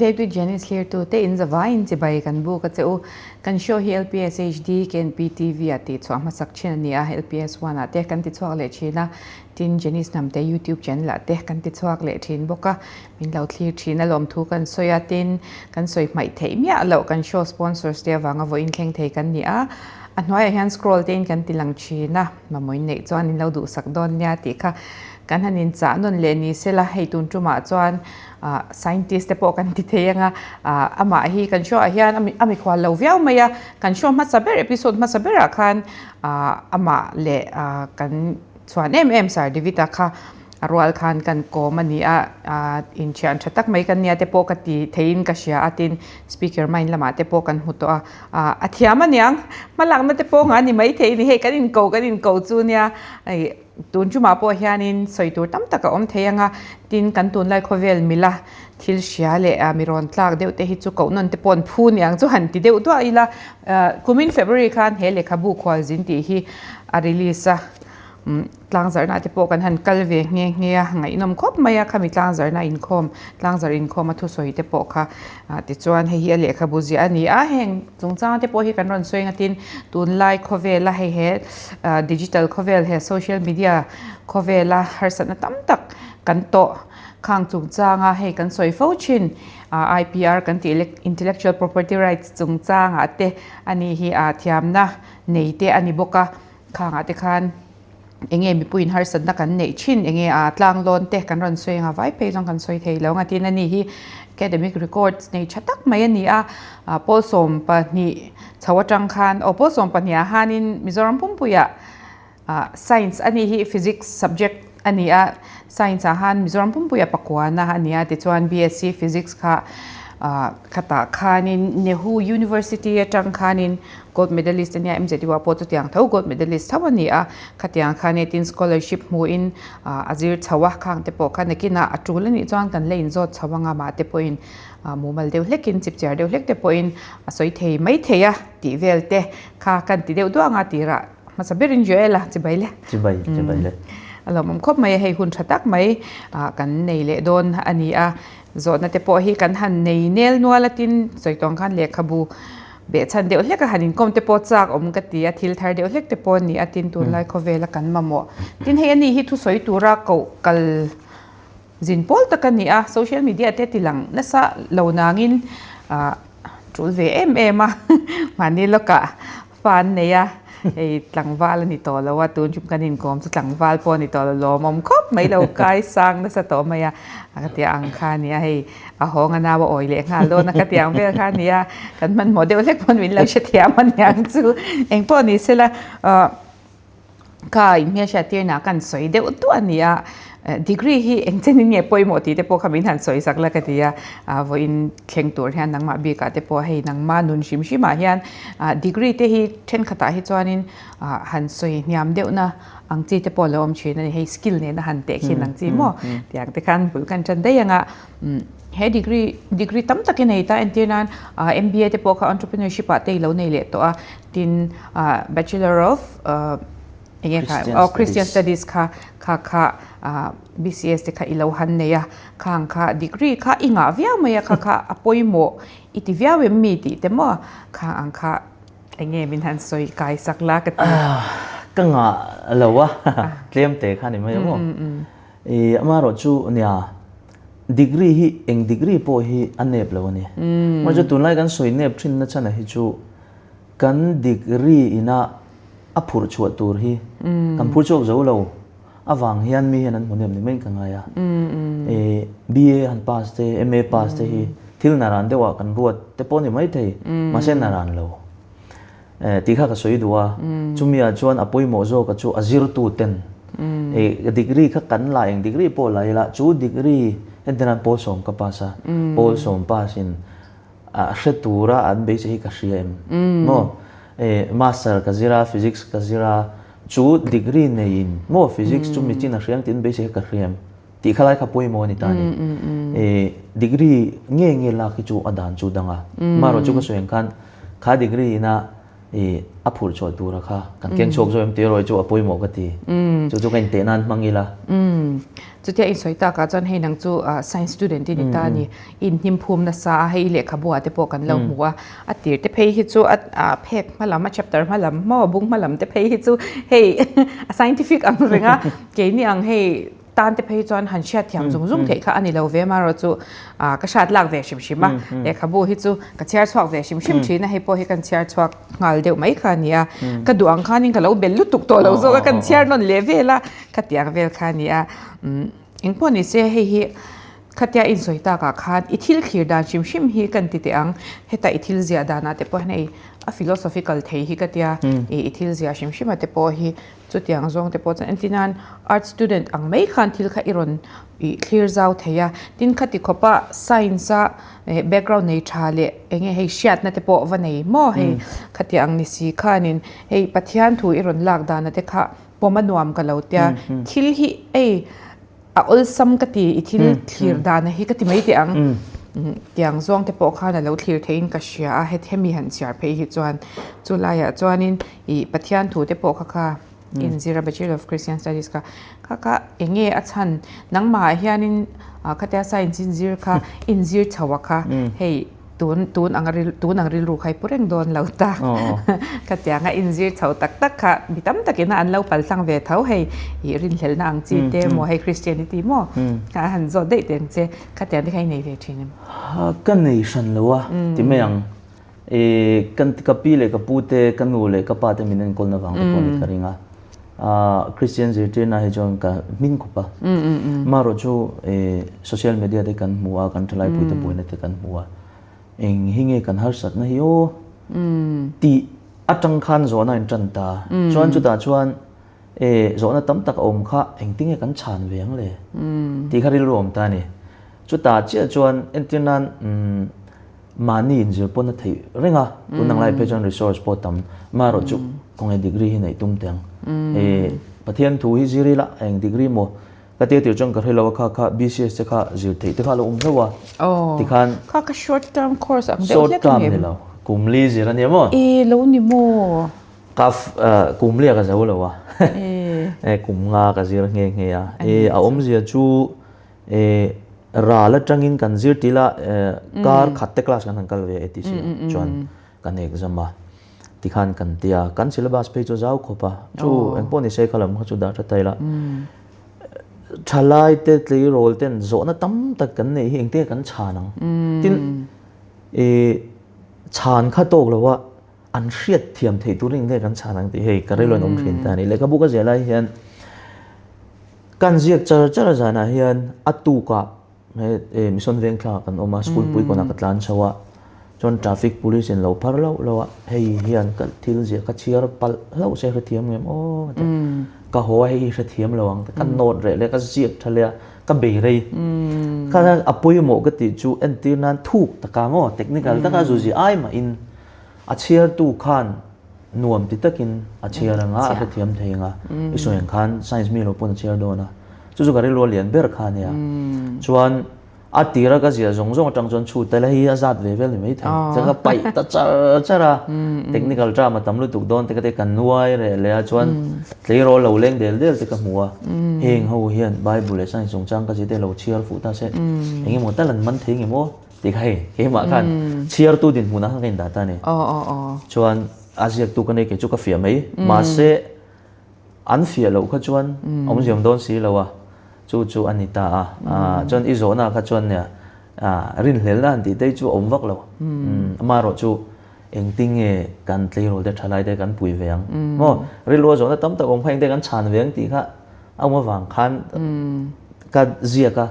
Date with Janice Hlirtu te in zavaiin chibai kan buk a che u. Kan show hi LPS HD KNP TV ah tih chhuah hmasak thin a ni a, LPS One ah te kan ti chhuak leh thin a, tin Janice Hnamte YouTube channel ah te kan ti chhuak leh thin bawk a, min lo thlir thin a lawmthu kan sawi a, tin kan sawi hmaih theih miah loh kan show sponsors te avanga vawiin thleng thei kan ni a, a hnuaiah hian scroll te in kan ti lang thin a, mamawin neih chuan in lo duhsak dawn nia tih kha kan han inchah nawn leh ni sela, hei tun tumah chuan Scientist te pawh kan ti thei anga, amah hi kan show ah hian a mikhual lo viau mai a, kan show hmasa ber episode hmasa berah khan amah leh kan chhuan em em Sir David-a kha a rual khan kan kawm a ni a, inthian tha tak mai kan nia te pawh ka ti theiin ka hria a, tin speaker mind lamah te pawh kan hmu tawh a, a thiam aniang hmalakna te pawh nga ni maithei a ni, hei kan inko kan inko chu nia. Tun chumah pawh hianin sawi tur tam tak a awm thei ang a, tin kan tunlai khawvel mila thil hria leh mi rawn tlak deuh te hi chu koh nawn te pawh an phu niang chu han ti deuh duah ila. Kumin February khan he lehkhabu khualzin tih hi a release a, tlangzarhna te pawh kan han kal ve nghe nghe a, ngaihnawm khawp mai a, khami tlangzarhna inkhawm, tlangzarh inkhawm a thusawi te pawh kha tichuan hei hi a lehkhabu ziah a ni a, heng Chungchang te pawh hi kan rawn sawi ngatin tunlai khawvela hei he digital khawvel he social media khawvela harsatna tam tak kan tawh khang chungchanga hei kan sawi fo thin IPR kan tih intellectual property rights chungchangah te ani hi thiamna nei te a ni bawk a khangah te khan enge mipuiin harsatna kan neih thin enge a tlanglawn te kan rawn sawi anga vai phei zawng kan sawi thei lo ngatin ani hi academic records nei tha tak mai a ni a pawl 12 chho atang khan aw pawl 12 ah hanin Mizoram pumpuiah science ani hi physics subject a ni a science ah han Mizoram pumpuiah pakuana a ni a tichuan BSc physics kha khatah khanin Nehu University atang khanin Gold medalist a nia, MZU ah pawh chutiang tho gold medalist tho a ni a, khatiang khan eighteen scholarship hmuhin a zir chho a, khang te pawh kha nakinah a tul a nih chuan kan la inzawt chho anga mah te pawhin mumal deuh hlekin chipchiar deuh hlek te pawhin a sawi thei mai thei a tih vel te kha kan ti deuh duah anga tirah hmasa berin Joel a chibai le. Chibai, chibai le. A lawmawm khawp mai a, hei hun tha tak mai kan nei leh dawn a ni a, zawhna te pawh hi kan han nei nel nual a tin sawi tawng khan lehkhabu Behchhan deuh hlek a han inkawm te pawh chak awm ka ti a, thil thar deuh hlek te pawh a ni a, tin tunlai khawvela kan mamawh. Tin hei ani hi thusawi tura koh kal zin pawl tak a ni a, social media te ti lang nasa lo nangin ah tul ve em em a, mahni lawkah fa an nei a. Hei tlangval a ni tawh lo a, tun chum kan inkawm chu tlangval pawh a ni tawh lo, lawmawm khawp mai lo, kai sang nasa tawh mai a, ka tia ang kha a nia, hei a hawng a nau a awi leh nghal dawn a ka ti ang vel kha a nia, kan hmanhmawh deuh hlek pawn min lo hrethiam a niang chu, engpawh ni sela ka inhmelhriat tirna kan sawi deuh duah a ni a. Degree hi eng chenin nge pawimawh tih te pawh kha min han sawi sak la ka ti a, vawiin thleng tur hian nangmah bikah te pawh hei nangmah nun hrim hrimah hian degree te hi thenkhatah hi chuanin han sawi hniam deuhna ang chi te pawh a lo awm thin a ni, hei skill nena han teh khin ang chi maw tiang te khan bul kan tan daih ang a, he degree degree tam takin a nei ta entir nan MBA te pawh kha entrepreneurship ah te i lo nei leh tawh a, tin bachelor of Enge kha aw Christian Studies kha kha kha BCS te kha i lo han nei a, khang kha degree kha i ngah viau mai a, kha kha a pawimawh i ti viau em mi tih te maw khang ang kha enge min han sawi kai sak la ka ti. Ka ngah lo a, tlem te kha ni mai a maw. I amaherawh chu nia degree hi eng degree pawh hi a nep lo a ni. Mahse tunlai kan sawi nep thin na chhan ah hi chu Kan degree ina a phurh chhuah tur hi kan phur chhuak zo lo avang hian mi hian an hmu nem ni maiin ka ngai a. BA han pass te, MA pass te hi thil naran deuhah kan ruat te pawh a ni maithei, mahse naran lo. Tih kha ka sawi duh a, chumi ah chuan a pawimawh zawka chu a zirtu ten degree kha kan la eng degree pawh la ila chu degree entirnan pawl sawm ka pass a, pawl sawm pass in A hre tura an beisei hi ka hria em? Maw? E, master ka zir a, physics ka zir a, chu degree neiin maw physics chu michin a hria ang tiin beisei hi ka hria em? Tih kha lai kha pawimawh a ni ta a ni. E, degree nge nge lak hi chu a dan chu dang a. Marawh chu ka sawi ang khan kha degree ina I a phurh chhuah tura kha kan keng chhuak zawk em tih erawh hi chu a pawimawh ka ti. Chu chu ka inteh nan hmang ila. Chutia insawi takah chuan hei nang chu science student i ni ta a ni. I inhnim phum nasa a, hei i lehkhabu ah te pawh kan lo hmu a. A tir te phei hi chu a phek hma lam, a chapter hma lam maw bung hma lam te phei hi chu hei a scientific ang reng a. Keini ang hei Tan te phei chuan han hriat thiam zung zung theih kha a ni lo ve amaherawh chu ka hriat lak ve hrim hrim a, lehkhabu hi chu ka chhiar chhuak ve hrim hrim thin a, hei pawh hi kan chhiar chhuak nghal deuh mai kha a ni a, ka duh ang khanin ka lo bel lutuk tawh lo zawk a, kan chhiar nawn leh vel a, khatiang vel kha a ni a, engpawh ni se hei hi khatia insawi takah khan i thil thlir dan hrim hrim hi kan ti teh ang, heta i thil ziah danah te pawh hian hei a philosophical thei hi ka tia, i thil ziah hrim hrim a te pawh hi Chutiang zawng te pawh chuan entir nan art student ang mai khan thil kha i rawn ih thlir zau thei a, tin khati khawpa science a eh background nei tha leh eng nge hei hriatna te pawh va nei maw hei khati ang ni si khanin hei Pathian thu i rawn lak dana te kha pawm a nuam ka lo tia thil hi ei A awlsam ka ti, i thil thlir dana hi ka ti mai teh ang. Tiang zawng te pawh khan a lo thlir theiin ka hria a, het hemi han chhiar phei hi chuan chu laiah chuanin ih Pathian thu te pawh kha kha inzir a Bachelor of Christian Studies kha kha kha eng nge a chhan nangmahah hianin khatia science inzir kha inzir chho a kha hei Tun tun ang ril tun ang rilru kha i pu reng dawn lo ta. Khatianga inzir chho tak tak kha mi tam takin a an lo pal tlang ve tho hei i rinhlelhna ang chi te maw hei Christianity maw a han zawt daih teh ang che khatiang te kha i nei ve thin em? Ka nei hran lo a ti mai ang. I kan ka pi leh ka pu te ka nu leh ka pa te min enkawlna vang te pawh ni ka ring a. Christian zirtirna hi chuan ka hming khawp a. Amaherawh chu social media te kan hmu a, kan thalai te buaina te kan hmu a. Eng hi nge kan harsatna hi aw tih atang khan zawhna in tan ta. Chuan chutah chuan zawhna tam tak a awm kha engtinge kan chhan ve ang le tih kha rilru awm ta a ni. Chutah chiah chuan entir nan Mahni inzir pawn a theih reng a, tun ang lai phei chuan resource pawh tam. Amaherawh chu kawngei degree hi neih tum teh ang. E Pathian thu hi zir ila eng degree maw? Ka tir tir chuan ka hre lo a kha kha BCS te kha zir theih te kha a lo awm hlauh a. Tikhan Kha kha short term course ang deuh hlek a ni em? Short term ni lo, kum li zir a nia maw? E lo ni maw? Ka kum li a ka zo lo a. E kum nga ka zir nghe nghe a. E a awmzia chu E ral atangin kan zir til a, kar khat te class kan han kal ve etc chuan kan exam a, tikhan kan ti a, kan syllabus phei chu zau khawp a, chu engpawh ni se kha lam kha chu dah tha ta ila. Thalai te tleirawl ten zawhna tam tak kan neih hi engtin nge kan chhan ang? Tin, e chhan kha tawk lo a, an hriat thiam theih turin engtin nge kan chhan ang tih hei ka rilru an awm thin ta a ni. Lehkhabu ka ziah lai hian Kan ziak char char a zanah hian a tukah he mission veng thla kan awm a, school pui kawnah ka tlan chho a, chuan traffic police in lo phar hlauh hlauh a, hei hian ka thil ziah ka chhiar palh hlauh se hrethiam ngem aw ka ti a, ka haw a hei hi hrethiam lo ang ka note reh leh ka ziak tha leh a, ka bei rei. Kha a pawimawh ka tih chu entir nan thuk taka maw technical taka zu ziah ai mahin A chhiartu khan nuam ti takin a chhiar ang a, a hrethiam thei ang a. I sawi ang khan science mi lo pawn a chhiar dawn a. Chu chu ka rilru a lian ber kha a nia. Chuan a tira ka ziah zawng zawng atang chuan chhut tel hei a zat ve vel ni mai thei. Chuan ka paih ta char char a. Technical term a tam lutuk dawn te ka ti ka nuai reh leh a. Chuan tleirawl lo leng del del te ka hmu a. Heng ho hian Bible leh science chungchang ka zir te lo chhiar fuh ta se. Engemaw tal an man thei ngemaw? Ti kha hei, keimah khan chhiartu dinhmunah khan ka indah ta a ni. Chuan a ziaktu ka nei kei chu ka fiah mai. Mahse, an fiah loh kha chuan awmziam dawn si lo a, chu chu a ni ta a. Chuan i zawhna kha chuan nia rinhlelna han tih te hi chu a awm vak lo. Amaherawh chu engtinge kan tleirawl te thalai te kan pui ve ang maw? Rilru a zawhna tam tak awm kha engte kan chhan ve ang tih kha a awm avang khan ka ziak a.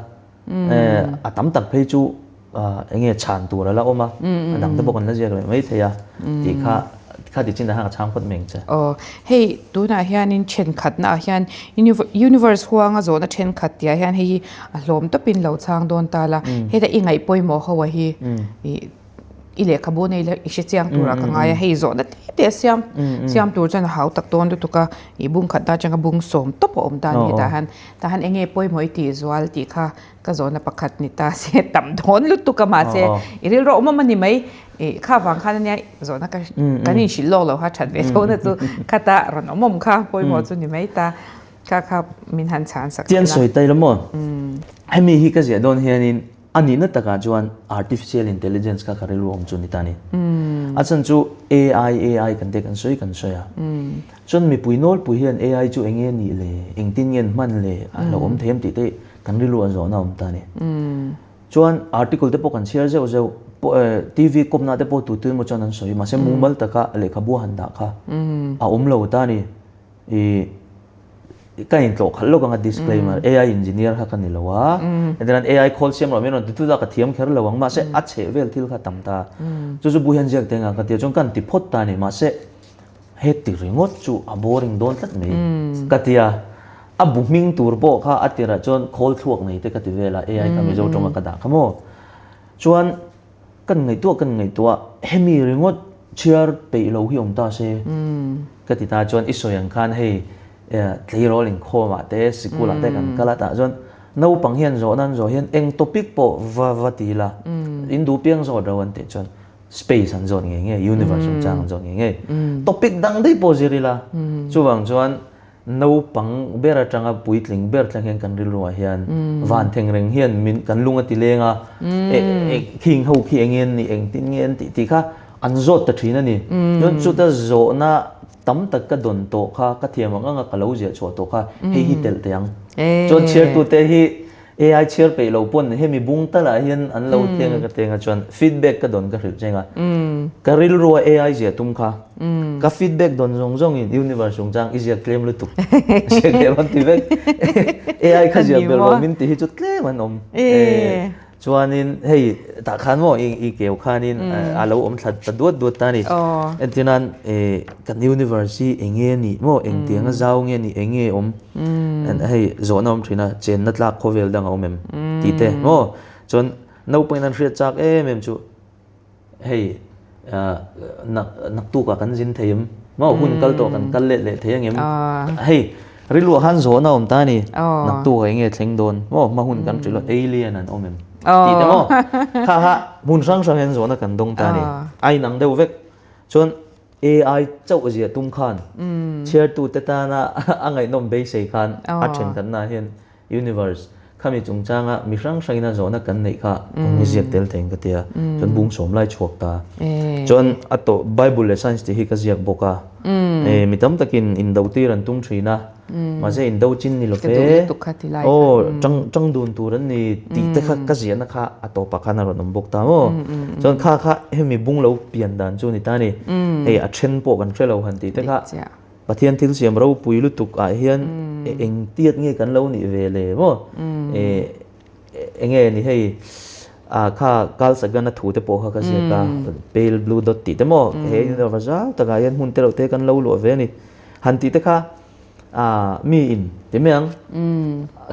A tam tak phei chu eng nge chhan tur a la awm a, a dang te pawh kan la ziak leh mai thei a tih kha kha ti chin ah khan ka chhang phawt mai ang che. Aw, hei tunah hianin thenkhatnaah hian universe huanga zawhna thenkhat tihah hian hei hi a hlawm tawpin lo chhang dawn ta la, heta i ngaih pawimawh ho a hi i. I lehkhabu nei la i hre chiang turah ka ngai a, hei zawhna te te a siam siam tur chuan a hau tak dawn lutuk a, ih bung khat ta atanga bung sawm tawp a awm ta a ni hetah hian tah hian eng nge pawimawh i tih zual tih kha ka zawhna pakhat ni ta se tam dawn lutuk a mahse i rilru awm awm a ni mai ih kha vang khan ania zawhna ka kan inhrilh lawk lo kha that ve tho na chu khata rawn awm awm kha pawimawh chu ni mai ta kha kha min han chhan sak Chian sawi tai la maw hemi hi ka ziah dawn hianin A nihna takah chuan Artificial Intelligence kha ka rilru awm chu ni ta a ni. A chhan chu AI, AI kan te kan sawi kan sawi a. Chuan mipui nawlpui hian AI chu eng nge nih le, engtin nge an hman le, a lo awm thei em tih te kan rilru a zawhna awm ta a ni. Chuan article te pawh kan chhiar zeuh zeuh, TV kawpna te pawh tu tu emaw chuan an sawi, mahse mumal taka lehkhabu a han dah kha a awm lo ta a ni. I ka intlawh khalh lawk anga disclaimer AI engineer kha ka ni lo a entirnan AI khawl siam rawh min rawn ti tut a ka thiam kher lo ang mahse a chheh vel thil kha tam ta chu chu bu hian ziak teng a ka tia chuan ka han ti phawt ta a ni mahse heti ringawt chu a boring dawn tlat mai ka tia a bu hming tur pawh kha a tirah chuan khawl thluak nei te ka ti vel a AI kha Mizo tawnga ka dah kha maw chuan Kan ngaihtuah kan ngaihtuah hemi ringawt chhiar peih lo hi awm ta se ka ti ta chuan i sawi ang khan hei tleirawl inkhawm ah te sikul ah te kan kal a tah chuan naupang hian zawh nan zawh hian eng topic pawh va va ti ila in duh piang zawt ro an tih chuan space an zawt ngei ngei universe chungchang an zawt ngei ngei topic dang daih pawh zir ila chuvang chuan Naupang ber atanga puitling ber thleng hian kan rilruah hian van theng reng hian min kan lung a ti leng a, khing ho khi eng nge an nih, engtin nge an tih tih kha an zawt ta thin a ni. Chuan chuta zawhna tam tak ka dawn tawh kha, ka thiam ang anga ka lo ziah chhuah tawh kha hei hi telh teh ang. Chuan chhiartute hi AI chhiar peih lo pawn hemi bung talah hian an lo teng a ka teng a chuan feedback ka dawn ka hrilh cheng a ka rilrua AI ziah tum kha ka feedback dawn zawng zawng in universe chungchang i ziak tlem lutuk ziak leh rawn ti vek AI kha ziak belh rawh min ti hi chu tlem an awm Chuanin hei tah khan maw i keu khanin a lo awm thla ta duat duat ta a ni. Entirnan kan universe hi eng nge nih maw engtiang a zau nge nih eng nge awm hei zawhna awm thin a chenna tlak khawvel dang a awm em tih te maw chuan naupangin an hriat chak em em chu hei naktuk ah kan zin thei em maw hun kal tawh kan kal let leh thei ang em hei rilruah khan zawhna awm ta a ni naktuk ah eng nge thleng dawn maw hma hun kan hrilh a alien an awm em tih te maw kha kha hmun hrang hrang hian zawhna kan dawng ta a ni a inang deuh vek chuan AI chauh ziah tum khan chhiartute tana a ngaihnawm beisei khan a thenkhatna hian Universe, khami chungchanga mi hrang hrangin a zawhna kan neih kha kawng i ziak tel thei ka tia. Chuan bung sawm lai chhuak ta. Chuan a tawh Bible leh Science tih hi ka ziak bawk a. Mi tam takin indo tir an tum thin a. Mahse indo chin ni lo fe. Aw tang tang dun tur an ni tih te kha ka ziahna kha a tawpah khan a rawn awm bawk ta maw. Chuan kha kha hemi bung lo pian dan chu a ni ta a ni. Hei a then pawh kan hre lo han tih te kha. Pathian thil siam ropui lutuk ah hian eng tiat nge kan lo nih ve le maw? Enge ni hei kha Carl Sagan a thu te pawh kha ka ziak a, pale blue dot tih te maw? He universe zau takah hian hmun te loh te kan lo luah ve a ni. Han tih te kha mi in ti mai ang.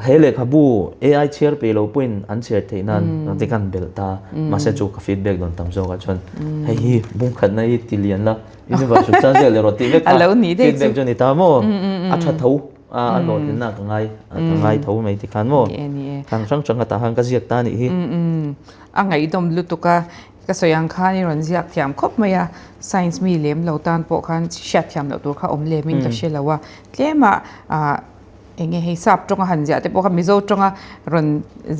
He lehkhabu AI chhiar peih lo pawhin an chhiar theih nan te khan belh ta. Mahse chu ka feedback dawn tam zawk ah chuan hei hi bungkhatna hi ti lian la. Universe chu chan zel erawh tih vek kha feedback chu a ni ta maw? A tha tho a a hlawhtlinna ka ngai ka ngai tho mai ti khan maw? Thang hrang hrang atah khan ka ziak ta a nih hi. A ngaihdawm lutuk a, ka sawi ang khan i rawn ziak thiam khawp mai a, science mi lem lo tan pawh khan hriat thiam loh tur kha awm lem in ka hre lo a, tlema eng nge hei sap tawnga han ziah te pawh kha Mizo tawnga rawn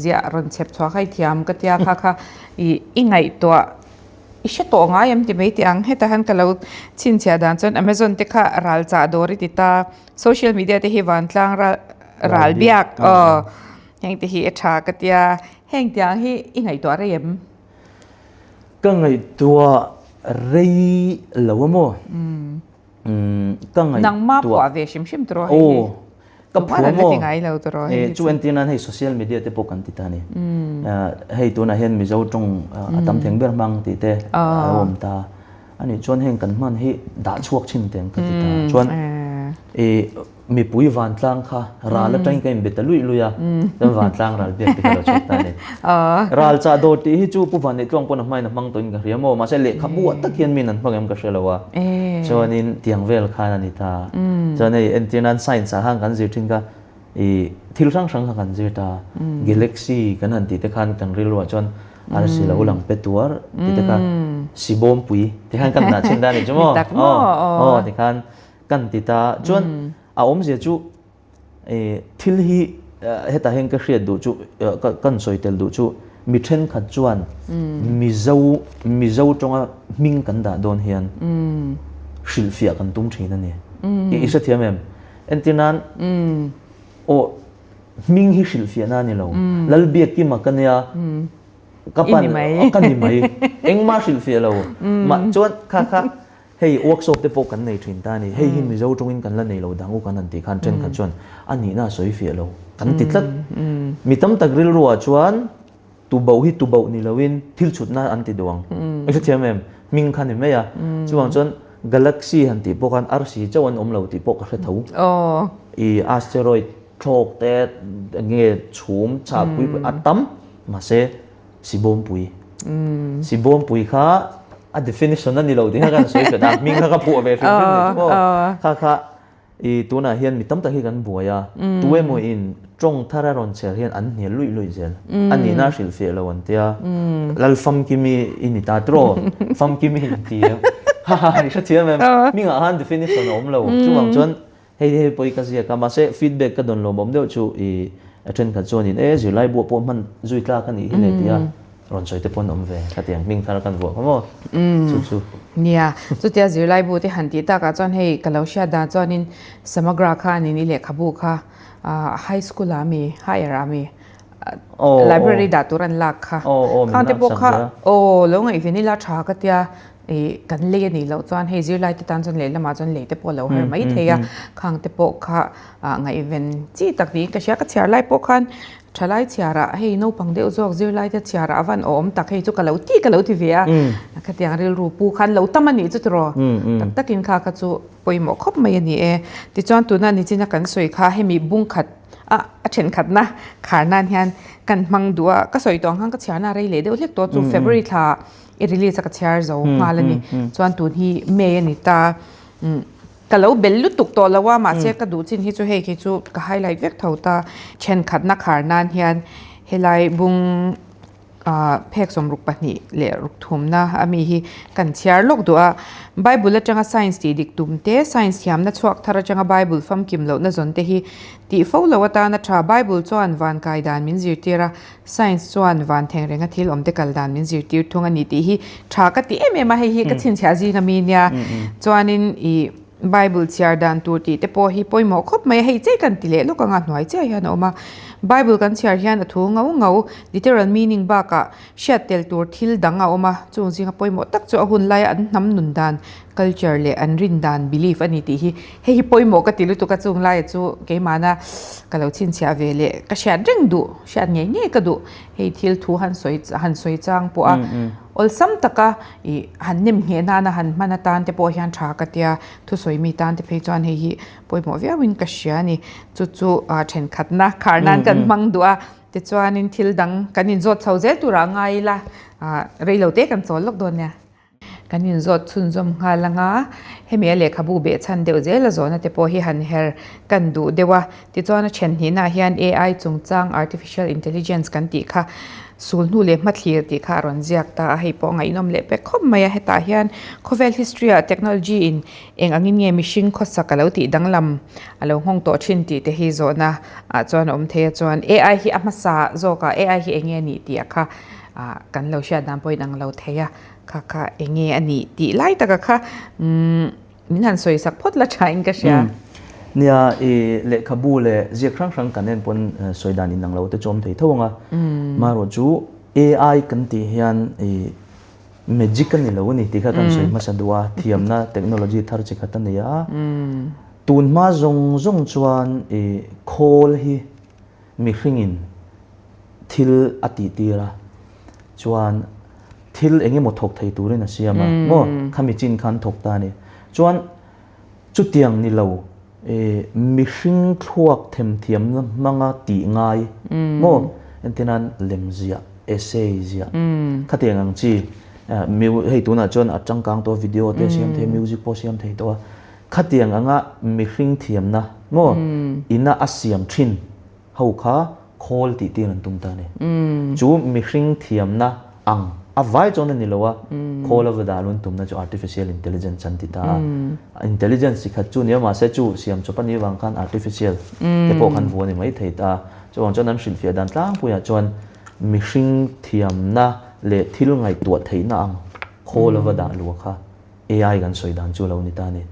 ziah rawn chhep chhuah kha i thiam ka tia kha kha i ngaihtuah I hre tawh ngai em ti mai teh ang. Hetah hian ka lo chhinchhiah dan chuan Amazon te kha ral chah dawr i ti ta, social media te hi vantlang ral ral biak aw heng te hi a tha ka tia. Heng tiang hi i ngaihtuah rei em? Ka ngaihtuah rei lo a maw? Ka ngaihtuah. Nangma phuah ve hrim hrim tawh hei hi. Ka phuah maw? Chu entir nan hei social media te pawh kan ti ta a ni. Hei tunah hian Mizo tawng a tam theng ber hmang tih te a awm ta. Ani chuan heng kan hman hi dah chhuak chin teng ka ti ta. Chuan i Mipui vantlang kha ral atangin ka inbe ta luih luih a, chuan vantlang ral biak te kha lo chhuak ta a ni. Ral chah dawr tih hi chu Pu Vanneih-Tluang pawn a hmain a hmang tawhin ka hria maw, mahse lehkhabu ah tak hian min an hmang em ka hre lo a, chuanin tiang vel khan a ni ta. Chuan hei entir nan science ah khan kan zir thin kha i thil hrang hrang kha kan zir ta, galaxy kan han tih te khan kan rilruah chuan arsi lo lang pe tuar tih te kha sibawmpui ti khan kan dah chhin ta a nih chu maw, aw ti khan Kan ti ta. Chuan a awmzia chu thil hi hetah hian ka hriat duh chu kan sawi tel duh chu mi thenkhat chuan Mizo Mizo tawnga hming kan dah dawn hian hrilhfiah kan tum thin a ni. I hrethiam em? Entir nan aw hming hi hrilhfiahna a ni lo. Lalbiakkima ka nia ka pan ka ni mai. Engmah hrilhfiah lo. Mah chuan kha kha Hei workshop te pawh kan nei thin ta a ni. Hei hi Mizo tawngin kan la nei lo dang u kan han tih khan thenkhat chuan a nihna a sawi fiah lo kan ti tlat. Mi tam tak rilruah chuan tuboh hi tuboh ni loin thil chhutna an ti duh ang. I hrethiam em? Hming kha ni mai a. Chuvang chuan galaxy han tih pawh khan arsi chauh an awm lo tih pawh ka hre tho. I asteroid thlawk te nge chhum chhah pui pui a tam mahse Sibawmpui. Sibawmpui kha a definition a ni lo tih kha kan sawi hret a, hming kha ka phuah ve hrim hrim ni chu maw. Kha kha i tunah hian mi tam tak hi kan buai a, tu emaw in tawng thar a rawn chher hian an hnial luih luih zel. A nihna a hrilhfiah lo an tia, Lalfamkimi i ni ta tiraw? Famkimi in ti em? Ha ha i hrethiam em? Hmingah khan definition a awm lo. Chuvang chuan Hei hei pawh i ka ziak a, mahse feedback ka dawn lawmawm deuh chu i thenkhat chuanin e zirlai buah pawh hman zui tlak a nih hi le tia rawn sawi te pawh an awm ve khatiang hming thar kan vuah kha maw chu chu. Nia, chutia zirlai bu te han tih takah chuan hei ka lo hriat dan chuanin Samagra kha anin i lehkhabu kha high school ah mi higher ah mi library dah tur an lak kha khang te pawh kha aw lo ngaihven ila tha ka tia I kan lei a nih loh chuan hei zirlai te tan chuan lehlamah chuan lei te pawh a lo har mai thei a, khang te pawh kha ngaihven chi tak niin ka hria. Ka chhiar lai pawh khan thalai chhiarah hei naupang deuh zawk zirlai te chhiarah a van awm tak hei chu ka lo ti ka lo ti ve a, khatiang rilru pu khan lo tam a nih chu tiraw tak takin kha kha chu pawimawh khawp mai a ni e. Tichuan tuna nichina kan sawi kha hemi bungkhat a a thenkhatna khar nan hian kan hmang duh a, ka sawi tawh ang khan ka chhiarna a rei leh deuh hlek tawh chu February thla I release a ka chhiar zo nghal a ni. Chuan tun hi May a ni ta. Ka lo bel lutuk tawh lo a, mahse ka duh chin hi chu hei khi chu ka highlight vek tho ta. Thenkhatna khar nan hian helai bung phek 62 leh ruk thumna a mi hi kan chhiar lawk duh a. Bible atanga science tih dik tum te, science thiamna chhuak thar atanga Bible famkim lohna zawn te hi tih fo lo atana tha. Bible chuan van kai dan min zirtir a, Science chuan van theng renga thil awmte kal dan min zirtir thung a ni tih hi tha ka ti em em a, hei hi ka chhinchhiah zing a mi nia. Chuanin i Bible chhiar dan tur tih te pawh hi pawimawh khawp mai a, hei chei kan ti leh lawk anga hnuai chiah hian a awm a. Bible kan chhiar hian a thu ngau ngau, literal meaning bakah hriat tel tur thil dang a awm a, chung zinga pawimawh tak chu a hun laia an hnam nun dan, culture leh an rin dan, belief a ni tih hi hei hi pawimawh ka ti lutuk a, chung laia chu keimahna ka lo chhinchhiah ve leh ka hriat reng duh. Hriat ngei ngei ka duh. Hei thil thu han sawi han sawi chang pawh a awlsam taka ih han nem ngheh nana han hman atan te pawh hian tha ka tia thusawi mi tan te phei chuan hei hi pawimawh viauin ka hria a ni. Chu chu thenkhatna khar nan kan hmang duh a, tichuanin thil dang kan inzawt chho zel turah ngai ila reilo te kan chawl lawk dawn nia. Kan inzawt chhunzawm nghal anga, hemi a lehkhabu behchhan deuh zel a zawhna te pawh hi han her kan duh deuh a. Tichuan a then hnihnaah hian AI chungchang Artificial Intelligence kan tih kha sul hnu leh hmathlir tih kha a rawn ziak ta a, hei pawh ngaihnawm leh pek khawp mai a. Hetah hian khawvel history ah technology in eng angin nge mihring khawsak a lo tih danglam a lo nghawng tawh thin tih te hi zawhna ah chuan a awm thei a. Chuan AI hi a hmasa zawkah AI hi eng nge a nih tih ah kha kan lo hriat dan pawhin ang lo thei a. Kha kha eng nge a nih tih lai taka kha min han sawi sak phawt la tha in ka hria. Nia, i lehkhabu leh ziak hrang hrang kan en pawn sawi dan inang lo te chu awm thei tho ang a. Marawh chu AI kan tih hian i magic a ni lo a ni tih kha kan sawi hmasa duh a, thiamna technology thar chi khat a ni a. Tun hma zawng zawng chuan i khawl hi mihringin thil a tih tir a, chuan thil eng emaw thawk thei turin a siam a, maw? Khami chin khan thawk ta a ni. Chuan chutiang ni lo Mihring thluak themthiamna hmanga tih ngai maw? Entirnan lemziah, essay ziah, khatiang ang chi hei tunah chuan a changkang tawh a, video te siam thei, music pawh siam thei tawh a, khatiang anga mihring thiamna maw ina a siam thin ho kha khawl tih tir an tum ta a ni. Chu mihring thiamna ang a vai chuan a ni lo a, khawl a va dah lun tumna chu artificial intelligence an ti ta a. Intelligence chi khat chu nia mahse chu siam chawp a nih vang khan artificial te pawh khan vu a ni mai thei ta. Chuvang chuan an hrilhfiah dan tlangpuiah chuan mihring thiamna leh thil ngaihtuah theihna ang khawl a va dah lua kha AI kan sawi dan chu a lo ni ta a ni.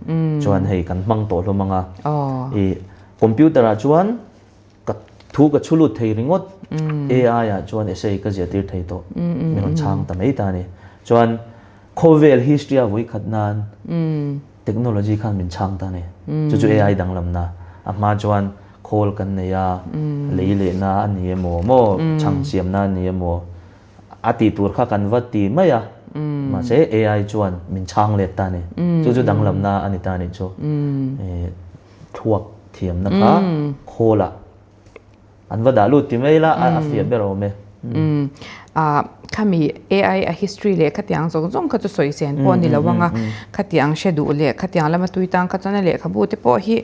Chuan hei kan hmang tawh hlawm ang a, ih computer ah chuan Ka thu ka chhu lut thei ringawt AI ah chuan essay ka ziah tir thei tawh min rawn chhang ta mai ta a ni. Chuan khawvel history a vawi khat nan technology khan min chhang ta a ni. Chu chu AI danglamna a hma chuan khawl kan nei a, lei lehna a ni emaw maw chhang siamna a ni emaw a tih tur kha kan va ti mai a mahse AI chuan min chhang let ta a ni. Chu chu danglamna a ni ta a nih chu. Thluak thiamna kha khawlah an va dah lut ti mai ila a fiah ber awm e. Khami AI a history leh khatiang zawng zawng kha chu sawi sen pawh a ni lo ang a, khatiang hre duh leh khatiang lama tui tang kha chuan a lehkhabu te pawh hi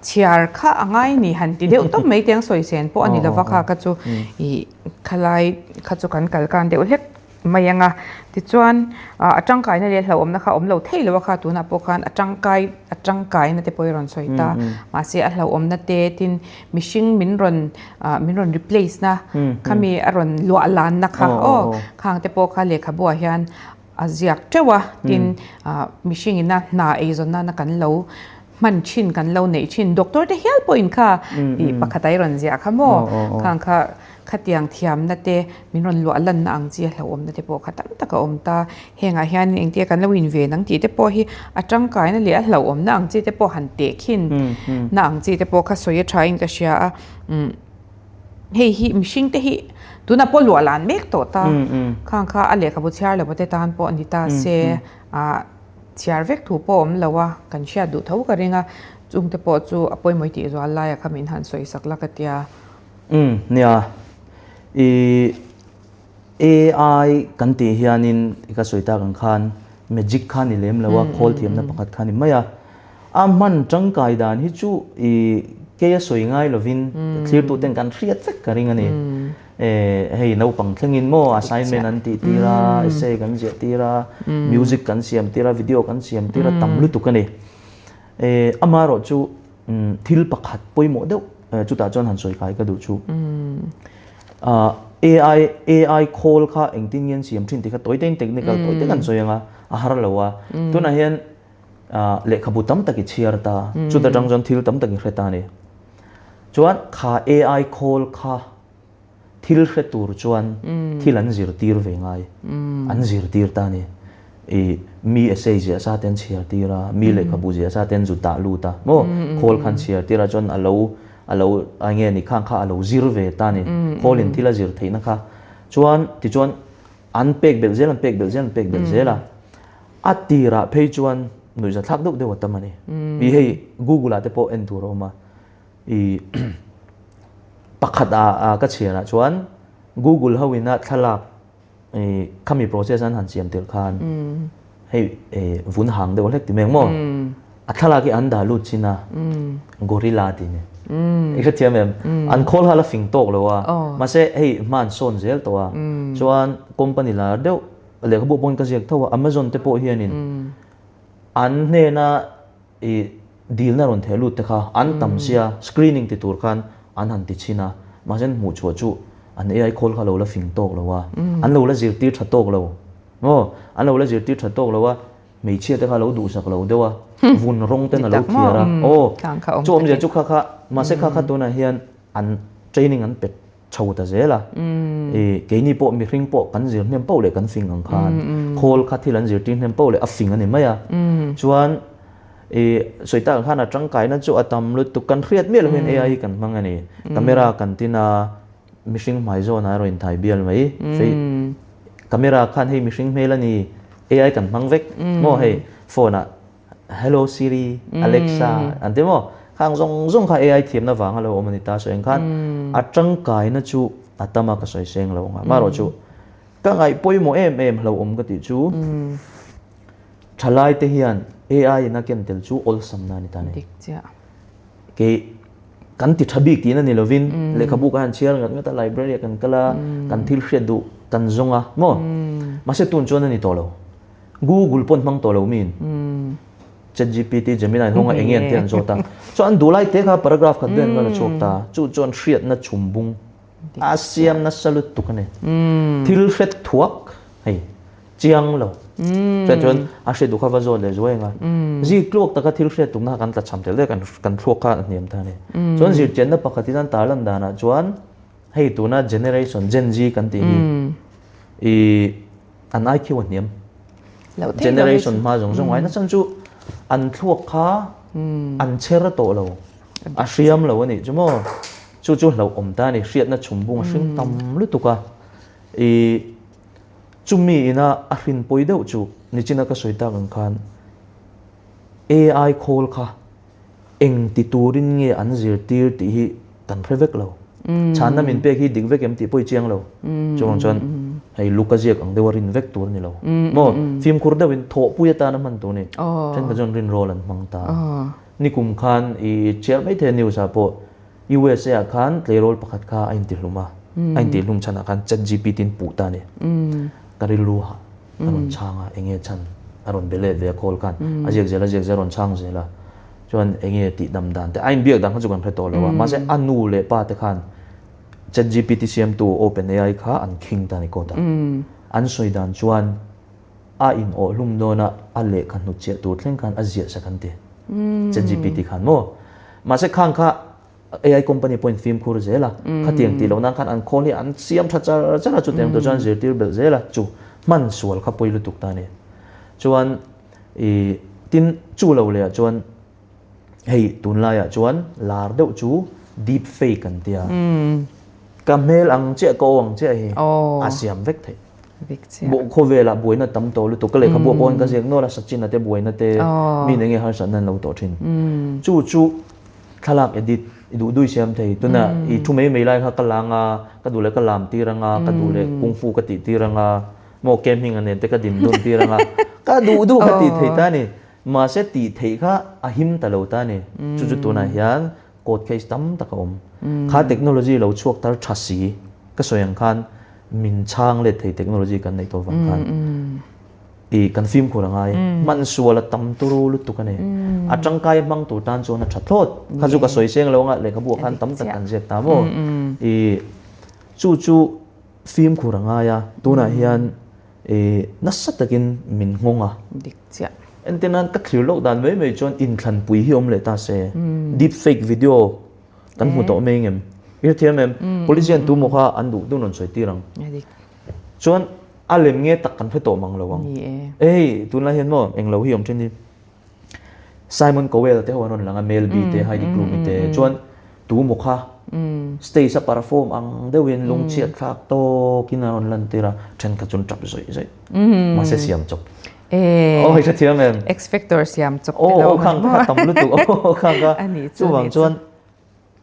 chhiar kha a ngai ni han ti deuh tawp mai te ang sawi sen pawh a ni lo va kha kha chu ih khalai kha chu kan kal kan deuh hlek mai ang a. Tichuan, a tangkaina leh hlauhawmna kha a awm lo thei lo a kha tunah pawh khan a tangkai a tangkaina te pawh i rawn sawi ta. Mahse a hlauhawmna te tin mihring min rawn min rawn replace na khami a rawn luah lanna kha aw khang te pawh kha lehkhabuah hian a ziak teuh a. Tin, mihring ina hna eizawn nana kan lo hman thin kan lo neih thin doctor te hial pawhin kha tih pakhat a i rawn ziah kha maw khang kha khatiang thiamna te min rawn luah lanna ang chi a hlauhawmna te pawh kha tam tak a awm ta hengah hian engtia kan lo in ven ang tih te pawh hi a tangkaina leh a hlauhawmna ang chi te pawh han teh khin na ang chi te pawh kha sawi a tha in ka hria a hei hi mihring te hi tunah pawh luah lan mek tawh ta khang kha a lehkhabu chhiar lo te tan pawh a ni ta se ah. Chhiar vek thu pawh awm lo a, kan hriat duh tho ka ring a, chungte pawh chu a pawimawih tih zual laia kha min han sawi sak la ka tia. Umm nia, i AI kan tih hianin i ka sawi tak ang khan magic kha ni lem lo a, khawl thiamna pakhat kha ni mai a, a hman tangkai dan hi chu i keia sawi ngai lovin thlirtuten kan hriat vek ka ring a ni. Hei naupang thlengin maw assignment an tih tir a, essay kan ziah tir a, music kan siam tir a, video kan siam tir a, tam lutuk a ni. Amaherawh chu thil pakhat pawimawh deuh chutah chuan han sawi kai ka duh chu AI AI khawl kha engtin nge an siam thin tih kha tawi tein technical tawi te kan sawi ang a, a har lo a. Tunah hian lehkhabu tam tak i chhiar ta, chuta tang chuan thil tam tak i hre ta a ni. Chuan kha AI khawl kha thil hre tur chuan thil an zirtir ve ngai. An zirtir ta a ni. I mi essay ziah sa te an chhiar tir a, mi lehkhabu ziah sa te an zut dah lut a maw? Khawl kha an chhiar tir a chuan a lo a lo a nge ni khang kha a lo zir ve ta a ni. Khawlin thil a zir theihna kha. Chuan tichuan an pek belh zel an pek belh zel an pek belh zel a. A tirah phei chuan nuihzathlak deuh deuh a tam a ni. I hei Google ah te pawh en tur a awm a. I pakhat a ka chhiar ah chuan Google ho ina thlalak i khami process an han siam tir khan hei vun hang deuh hlek ti mai ang maw? A thlalak hi an dah lut chin a gorilla tih ni. I hrethiam em? An khawl hal a fing tawk lo a. Mahse hei hma an sawn zel tawh a. Chuan company lar deuh lehkhabu pawhin ka ziak tho a Amazon te pawh hianin an hnena i dilna rawn theh lut te kha an tam sia screening ti tur khan an han ti chhin a mahse an hmuh chhuah chu an AI khawl kha lo la fing tawk lo a an lo la zirtir tha tawk lo maw an lo la zirtir tha tawk lo a hmeichhia te kha lo duhsak lo deuh a vun rawng ten a lo thiar a aw chu awmzia chu kha kha mahse kha kha tunah hian an training an pe chho ta zel a, i keini pawh mihring pawh kan zir hnem poh leh kan fing ang khan khawl kha thil an zirtir hnem poh leh a fing a ni mai a, chuan i sawi tak ang khan a tangkaina chu a tam lutuk kan hriat miah lo hian AI hi kan hmang a ni, camera kan tin a mihring hmai zawnah erawh inthai bial mai fei camera khan hei mihring hmel a ni AI kan hmang vek maw hei phone ah. Hello Siri, Alexa an ti maw? Khang zawng zawng kha AI thiamna vanga lo awm a ni ta. So engkhan a tangkaina chu a tam a ka sawi seng lo ang a. Amaherawh chu ka ngaih pawimawh em em hlauhawm ka tih chu thalaite hian AI in a ken tel chu awlsamna a ni ta a ni. Dik chiah. Kei kan ti tha bik tihna ni lovin lehkhabu kan han chhiar ngat ngat a, library ah kan kal a, kan thil hriat duh kan zawng a maw? Mahse tun chuan a ni tawh lo. Google pawn hmang tawh lo min ChatGPT, Gemini an hawng a eng nge an tih an zawt a. Chuan an duh lai te kha paragraph khat vel an la chhuak ta. Chu chuan hriatna chhum bung a siam nasa lutuk a ni. Thil hret thuak hei chiang lo. Chuan chuan a hriat duh kha va zawt leh zuai ang a. Zik tluak taka thil hriat tumna kha kan tla cham tel daih a, kan thluak kha a hniam ta a ni. Chuan zirchianna pakhatin an tarlan danah chuan hei tuna generation Gen Z kan tih hi i an IQ a hniam. Generation hma zawng zawng ai nachan chu an thluak kha an chher tawh lo a hriam lo a nih chu maw chu chu hlauhawm ta a ni hriatna chhum bung a hring tam lutuk a i chumi ina a hrin pawi deuh chu nichina ka sawi tak ang khan AI khawl kha Eng ti turin nge an zirtir tih hi kan hre vek lo. Chhanna min pek hi dik vek em tih pawh i chiang lo. Chuvang chuan hei luka ziak ang deuha rin vek tur a ni lo. Maw fimkhur deuhin thawhpui atana hman tur a ni. Thenkhat chuan rinrawl an hmang ta. Nikum khan i chhiar mai thei a news ah pawh USA ah khan tleirawl pakhat kha a intihlum a. A intihlum chhanah khan ChatGPT in puh ta a ni. Ka rilru hah. A rawn chhang a, enge chhan a rawn be let ve a call khan a ziak zel a ziak zel a rawn chhang zel a, chuan enge tih dam dan te a inbiak dan kha chu kan hre tawh lo a, mahse a nu leh pa te khan ChatGPT siamtu OpenAI kha an khing ta a ni court a, an sawi dan chuan a in awh hlum dawn a, a lehkha hnutchhiah tur thleng khan a ziah sak an ti ChatGPT khan maw, mahse khang kha AI company pawhin fimkhur zel a, khatiang tih loh nan khan an khawl hi an siam tha char char a, chutiang tur chuan zirtir belh zel a, chu hman sual kha pawi lutuk ta a ni. Chuan ih tin chu lo leh ah chuan hei tunlaiah chuan lar deuh chu deep fake an tia, ka hmel ang chiah ka aw ang chiah hi a siam vek theih. Buh khawvelah buaina tam tawh lutuk ka lehkhabu ah pawh ka ziak nual a, Sachin-a te buaina te mi eng nge harsatna an lo tawh thin. Chu chu Thlalak edit i duh dui siam thei. Tuna i thu mai mai lai kha ka lang a, ka duh leh ka lam tir anga, ka duh leh kung fu ka tih tir anga, maw kem hming a nen te ka din dun tir anga, ka duh duh kha tih thei ta a ni. Mahse tih theih kha a him ta lo ta a ni. Chu chu tunah hian court case tam tak a awm. Kha technology lo chhuak tar tha si ka sawi ang khan min chhang let thei technology kan neih tawh vang khan. I kan fimkhur a ngai. Hman sual a tam turu lutuk a ni. A tangkai hmang tur tan chuan a tha thlawt. Kha chu ka sawi seng lo anga lehkhabu ah khan tam tak kan ziak ta maw. I chu chu fimkhur a ngai a, tunah hian i nasa takin min nghawng a. Dik chiah. Entir nan ka thlir lawk dan mai mai chuan inthlanpui hi awm leh ta se. Deep fake video kan hmu tawh mai ngem. I hrethiam em? Police hian tu maw kha an duh dun rawn sawi tir ang. Chuan a lem nge tak kan hre tawh mang lo ang. Ei, tunlai hian maw eng lo hi awm thin hi. Simon Cowell te ho an rawn lang a, Mel B te, Heidi Klum te, chuan tu maw kha stage a perform ang deuhin lungchhiat thlak tawkin a rawn lan tir a, thenkhat chuan tap zawih zawih. Mahse siam chawp. Aw hei hrethiam em? X Factor siam chawp te lo. Aw khang kha tam lutuk. Aw khang kha. Chuvang chuan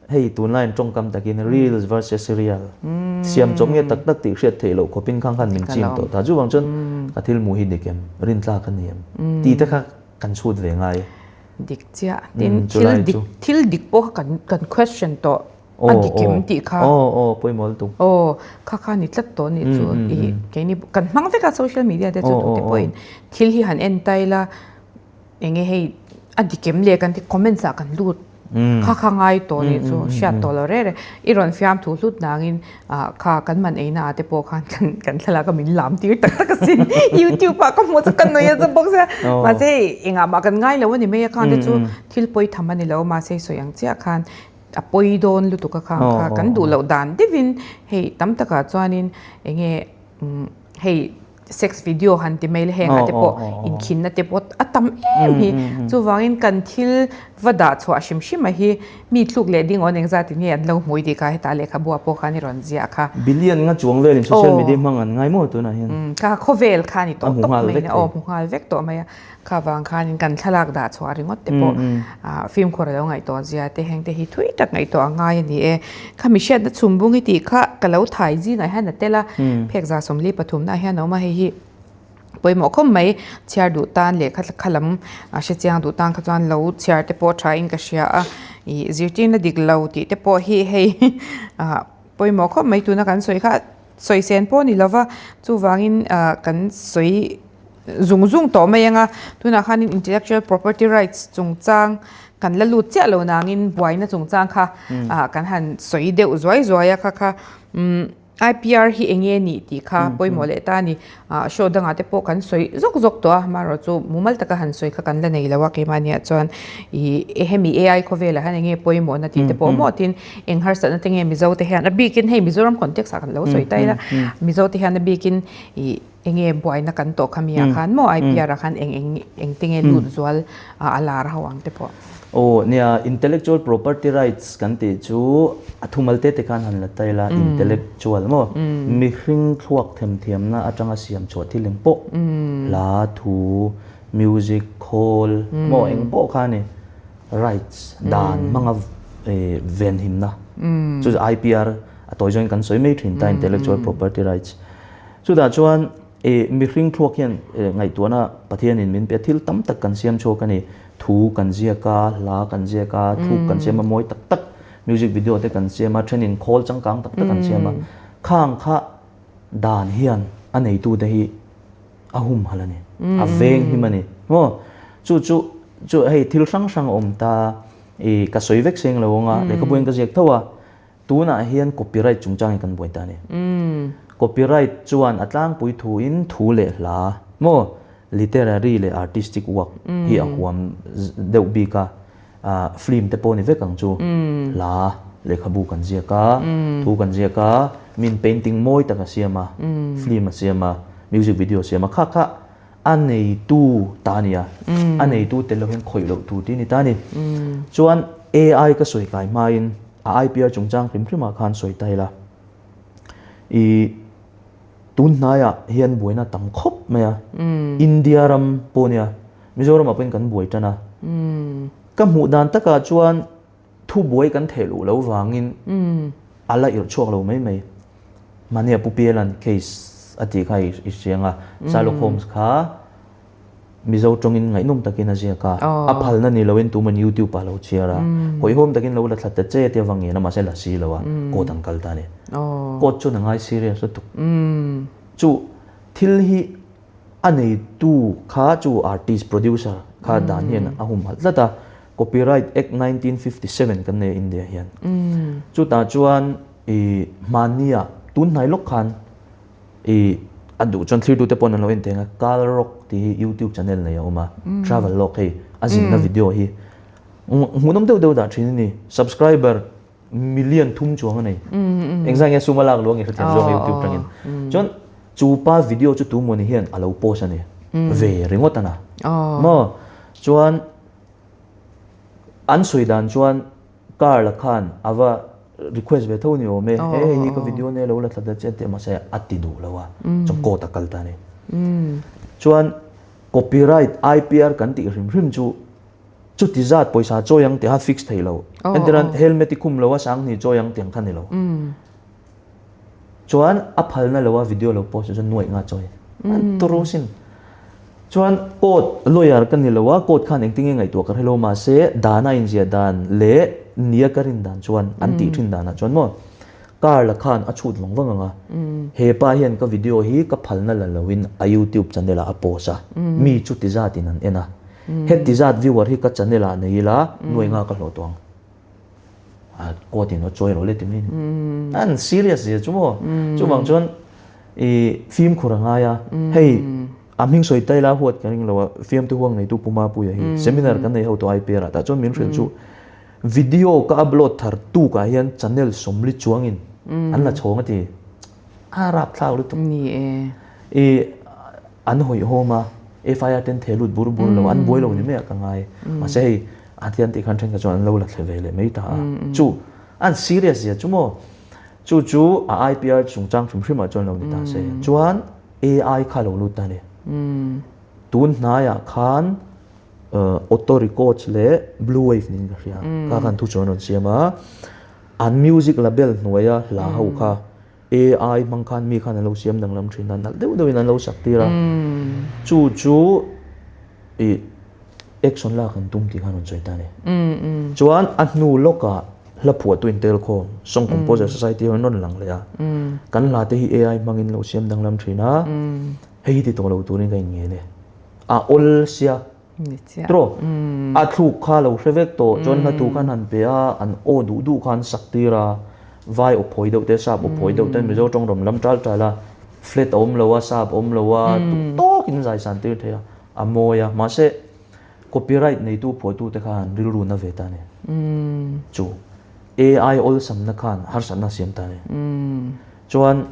Hei tunlaiin tawngkam takin reels versus real siam chawp nge tak tak tih hriat theih loh khawpin khang khan min chim tawh ta. Chuvang chuan ka thil hmuh hi dik em, rintlak a ni em tih te kha kan chhut ve ngai. Dik chiah. Tin, thil dik thil dik pawh kha kan kan question tawh a dik em tih kha. Aw aw pawimawh lutuk. Aw kha kha ni tlat tawh nih chu i keini kan hmang vek a social media te chu tute pawhin thil hi han en ta ila Eng nge hei a dik em le kan ti comments ah kan lut kha kha ngai tawh nih chu hriat tawh lo reh reh i rawn fiam thu hlut nangin ah kha kan man eina ah te pawh khan kan kan thlalak a min lam tir tak tak asin youtube ah ka hmuh chu ka nui a chu bawk sia mahse hei engah mah kan ngai lo a ni mai a khang te chu thil pawi tham a ni lo mahse sawi ang chiah khan a pawi dawn lutuk a khang kha kan duh loh dan deuhin hei tam takah chuanin eng nge hei. sex video han ti mai la heng ah te pawh inkhinna te pawh a tam em hi. Chuvangin kan thil va dah chhuah hrim hrim a hi mi tluk leh ding awn engzat in nge an lo hmui tih kha hetah lehkhabu ah pawh khan i rawn ziah kha. Billion nga chuang velin social media hmang an ngai maw tunah hian. Kha khawvel kha a ni tawh tawp mai a, aw hmu nghal vek tawh mai a. Kha vang khanin kan thlalak dah chhuah ringawt te pawh fimkhur a lo ngaihtuah zia te heng te hi thui tak ngaihtuah a ngai a ni e. Kha mi hriatna chhumbung i tih kha ka lo thai zingah hian a tel a, phek 43 naah hian a awm a, hei hi pawimawh khawp mai chhiar duh tan leh kha lam hre chiang duh tan kha chuan lo chhiar te pawh thain ka hria a, ih zirtirna dik lo tih te pawh hi hei pawimawh khawp mai tuna kan sawi kha sawi sen pawh a ni lova chuvangin kan sawi zung zung tawh mai anga tunah khanin intellectual property rights chungchang kan la lut chiah lo nangin buaina chungchang kha kan han sawi deuh zuai zuai a kha kha IPR hi eng nge nih tih kha pawimawh leh ta a ni show dangah te pawh kan sawi zawk zawk tawh a amaherawh chu mumal taka han sawi kha kan la nei lo a keimahniah chuan ih hemi AI khawvelah hian eng nge pawimawhna tih te pawh maw tin eng harsatna te nge Mizo te hian a bikin hei Mizoram context ah kan lo sawi ta ila Mizo te hian a bikin ih Enge buaina kan tawh kha mi ah khan maw IPR ah khan eng eng eng te nge lut zual a lar ho ang te pawh. Aw nia intellectual property rights kan tih chu a thumal te te khan han la ta ila intellectual maw mihring thluak themthiamna atanga siam chhuah thil eng pawh hla thu music khawl maw eng pawh kha a ni rights dan hmanga venhimna chu IPR a tawi zawngin kan sawi mai thin ta intellectual property rights. Chutah chuan i mihring thluak hian ngaihtuahna Pathianin min pe a, thil tam tak kan siam chhuak a ni. Thu kan ziak a, hla kan ziak a, thuk kan siam a, mawi tak tak music video te kan siam a, thenin khawl changkang tak tak an siam a. Khang kha dan hian a neitute hi a humhalh a ni, a veng him a ni. Maw? Chu chu chu hei thil hrang hrang a awm ta, i ka sawi vek seng lo ang a, lehkhabuin ka ziak tho a. Tunah hian copyright chungchangin kan buai ta a ni. Copyright chuan a tlangpui thuin thu leh hla maw literary leh artistic work hi a huam deuh bik a, film te pawh ni vek ang chu. Hla lehkhabu kan ziak a, thu kan ziak a, min painting mawi tak a siam a, film a siam a, music video a siam a, kha kha a neitu ta a ni a, a neitu tel lo hian khawih loh tur tih a ni ta a ni. Chuan AI ka sawi kai hmain a IPR chungchang hrim hrimah khan sawi ta ila, i tun hnaiah hian buaina tam khawp mai a, India ram pawh nia, Mizoramah pawhin kan buai tan a, ka hmuh dan takah chuan thubuai kan theh luh lo vangin a la irh chhuak lo mai mai. Mahnia Pu Pialan case a tih kha i hriang a, Sherlock Holmes kha Mizo tawngin ngaihnawm takin a ziak a, a phalna ni loin tuman YouTube ah lo chhiar a, hawihhawm takin lo la thla ta che tia vang ngen a, mahse la si lo a, court an kal ta a ni. Court chuan a ngai serious lutuk. Chu thil hi a neitu kha chu artist producer kha dan hian a humhalh tlat a, Copyright Act 1957 kan nei a India hian. Chutah chuan i hmania tun hnai lawk khan i a duh chuan thlirtute pawhin an lo en thei ang a, Carl Rock tih hi YouTube channel nei a awm a, travel log hei a zinna video hi hmuhnawm deuh deuh dah thin a ni, subscriber million thum chuang a nei. Engzah nge sum a lak luang i hrethiam zawk YouTube tangin. Chuan chu pa video chu tu mawni hian a lo post a ni. Ve ringawt a na. Maw? Chuan an sawi dan chuan Carl-a khan a va request ve tho ni awm e. He hei hi ka video nia lo la thla ta che tih mahse a ti duh lo a. Chuan court a kal ta a ni. Chuan copyright IPR kan tih hrim hrim chu Chuti zat pawisa chawi ang tiha fix thei lo. Entirhan helmet i khum lo a sanghnih chawi ang tiang kha ni lo. Chuan a phalna lo a video lo post chuan nuaih nga chawi. An turu sin. Chuan court lawyer ka ni lo a, court khan engtin nge ngaihtuah ka hre lo mahse dana inziah dan leh nia ka rin dan chuan an tih thin danah chuan maw car la khan a chhut vang vang ang a. He pa hian ka video hi ka phalna la loin a youtube channel ah a post a, mi chuti zatin an en a. Heti zat viewer hi ka channel ah nei ila nuai nga ka hlawh tawh ang. A court in a chawi rawh le ti mai ni. An serious zia chu maw. Chuvang chuan i fimkhur a ngai a. Hei a hming sawi ta ila huat ka ring lo a fiamtu huang neitu Pu Mapuia hi seminar kan nei ho tawh IPR ah tah chuan min hrilh chu video ka upload thar tuk ah hian channel sawmli chuangin an la chhawng a ti. A rapthlak lutuk. Ni e. I An hawihhawm a, FIR ten theh lut bur bur lo, an buai lo ni mai ah ka ngai. Mahse hei a ti an tih khan thenkhat chuan an lo la thle ve leh mai ta a. Chu an serious zia chu maw? Chu chu a IPR chungchang hrim hrim ah chuan lo ni ta se. Chuan AI kha lo lut ta a ni. Tun hnaiah khan Auto Records leh Blue Wave niin ka hria. Kha khan thu chuan an rawn siam a. An music label hnuaia hla ho kha AI hmang khan mi khan an lo siam danglam thin a, nalh deuh deuhin an lo sak tir a. Chu chu ih action lak an tum tih khan rawn sawi ta a ni. Chuan a hnu lawkah hla phuahtu intel khawm Song Composer Society ho in rawn lang leh a. Kan hla te hi AI hmangin lo siam danglam thin a, hei hi ti tawh lo turin ka inngen e. A awl sia. Tiraw? A thluk kha lo hre vek tawh, chuan hla thu khan han pe a, an aw duh duh khan sak tir a, vai aw phawi deuh te, sap aw phawi deuh te, Mizo tawng rawn lam tal tal a, flat a awm lo a, sap a awm lo a, tuk tawkin zai san tir thei a, a mawi a, mahse copyright neitu phuahtu te khan rilru na ve ta a ni. Chu AI awlsamna khan harsatna a siam ta a ni. Chuan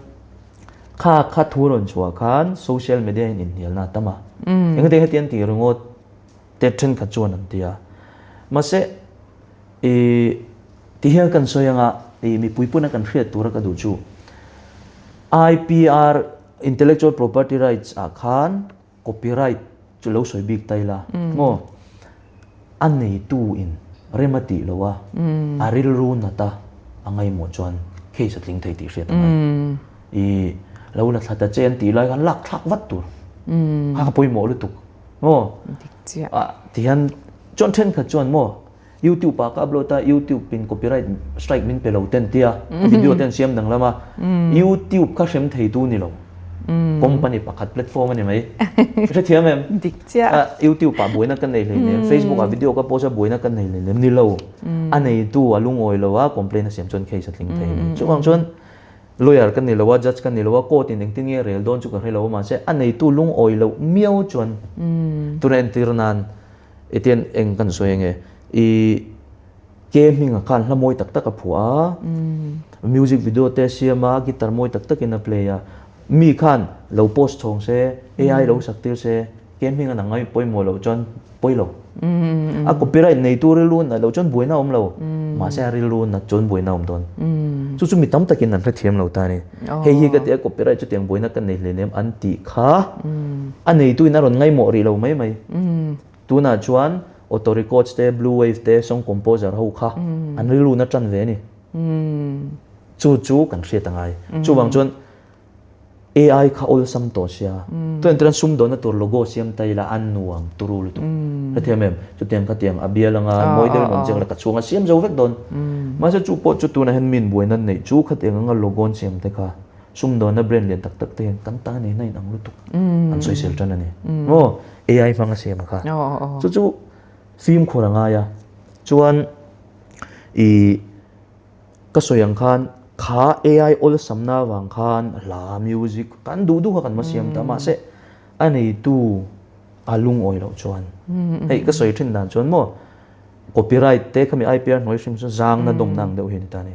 Kha kha thu rawn chhuah khan social media in inhnialna a tam a. Engati heti an tih ringawt te thenkhat chuan an ti a. Mahse i ti hian kan sawi anga i mipui pawhin a kan hriat tura ka duh chu IPR Intellectual Property Rights ah khan Copyright chu lo sawi bik ta ila maw? A neitu in rem a tih lo a, a rilru nat a, a ngaimawh chuan case a tling thei tih hriat a ngai. I lo la thla ta che an tih lai khan lak thlak vat tur. Kha ka pawimawh lutuk maw? Tihian chuan thenkhat chuan maw YouTube ah ka upload a, YouTube in copyright strike min pe lo ten tia video ten siam danglam a, YouTube kha hrem thei tu ni lo, company pakhat platform a ni mai, hrethiam em? Dik chiah. YouTube ah buaina ka nei hleinem, Facebook ah video ka post a buaina ka nei hleinem ni lo, a neitu a lungawi lo a complaint a siam chuan case a tling thei a ni. Chuvang chuan lawyer ka ni lo a, judge ka ni lo a, court in engtin nge rel dawn chu ka hre lo a, mahse a neitu lungawi loh miau chuan tuna entir nan Etian eng kan sawi ange i ke hmingah khan hla mawi tak tak a phuah a, music video te a siam a, guitar mawi tak takin a play a, mi khan lo post chhawng se, AI lo sak tir se, ke hminga nang ngai pawimawh loh chuan pawi lo. A copyright neitu rilru nat loh chuan buaina a awm lo, mahse a rilru nat chuan buaina a awm dawn. Chu chu mi tam takin an hrethiam lo ta a ni. Hei hi ka ti a copyright chutiang buaina ka nei hleinem an tih kha a neitu in a rawn ngaimawh rih lo mai mai. Tunah chuan Auto Records te, Blue Wave te, song composer ho kha an rilru na tan ve a ni. Chu chu kan hriat a ngai. Chuvang chuan AI kha awlsam tawh sia. Chuan chuan sumdawnna tur logo siam ta ila a nuam turu lutuk. Hrethiam em? Chutiang khatiang a bial anga mawi deuhin rawn cheng la ka chhunga siam zo vek dawn. Mahse chu pawh chu tunah hian min buaina neih chu khatiang anga logo an siam te kha sumdawnna brand lian tak tak te hian kan ta nena in ang lutuk an sawisel tan a ni. Maw? AI hmanga siam kha. Chu chu fimkhur a ngai a. Chuan i Ka sawi ang khan kha AI awlsamna avang khan hla, music, kan duh duh kha kan va siam ta mahse a neitu a lungawi loh chuan hei ka sawi thin dan chuan maw copyright te khami IPR hnuai hrim chuan zangna dawmna ang deuh hi a ni ta a ni.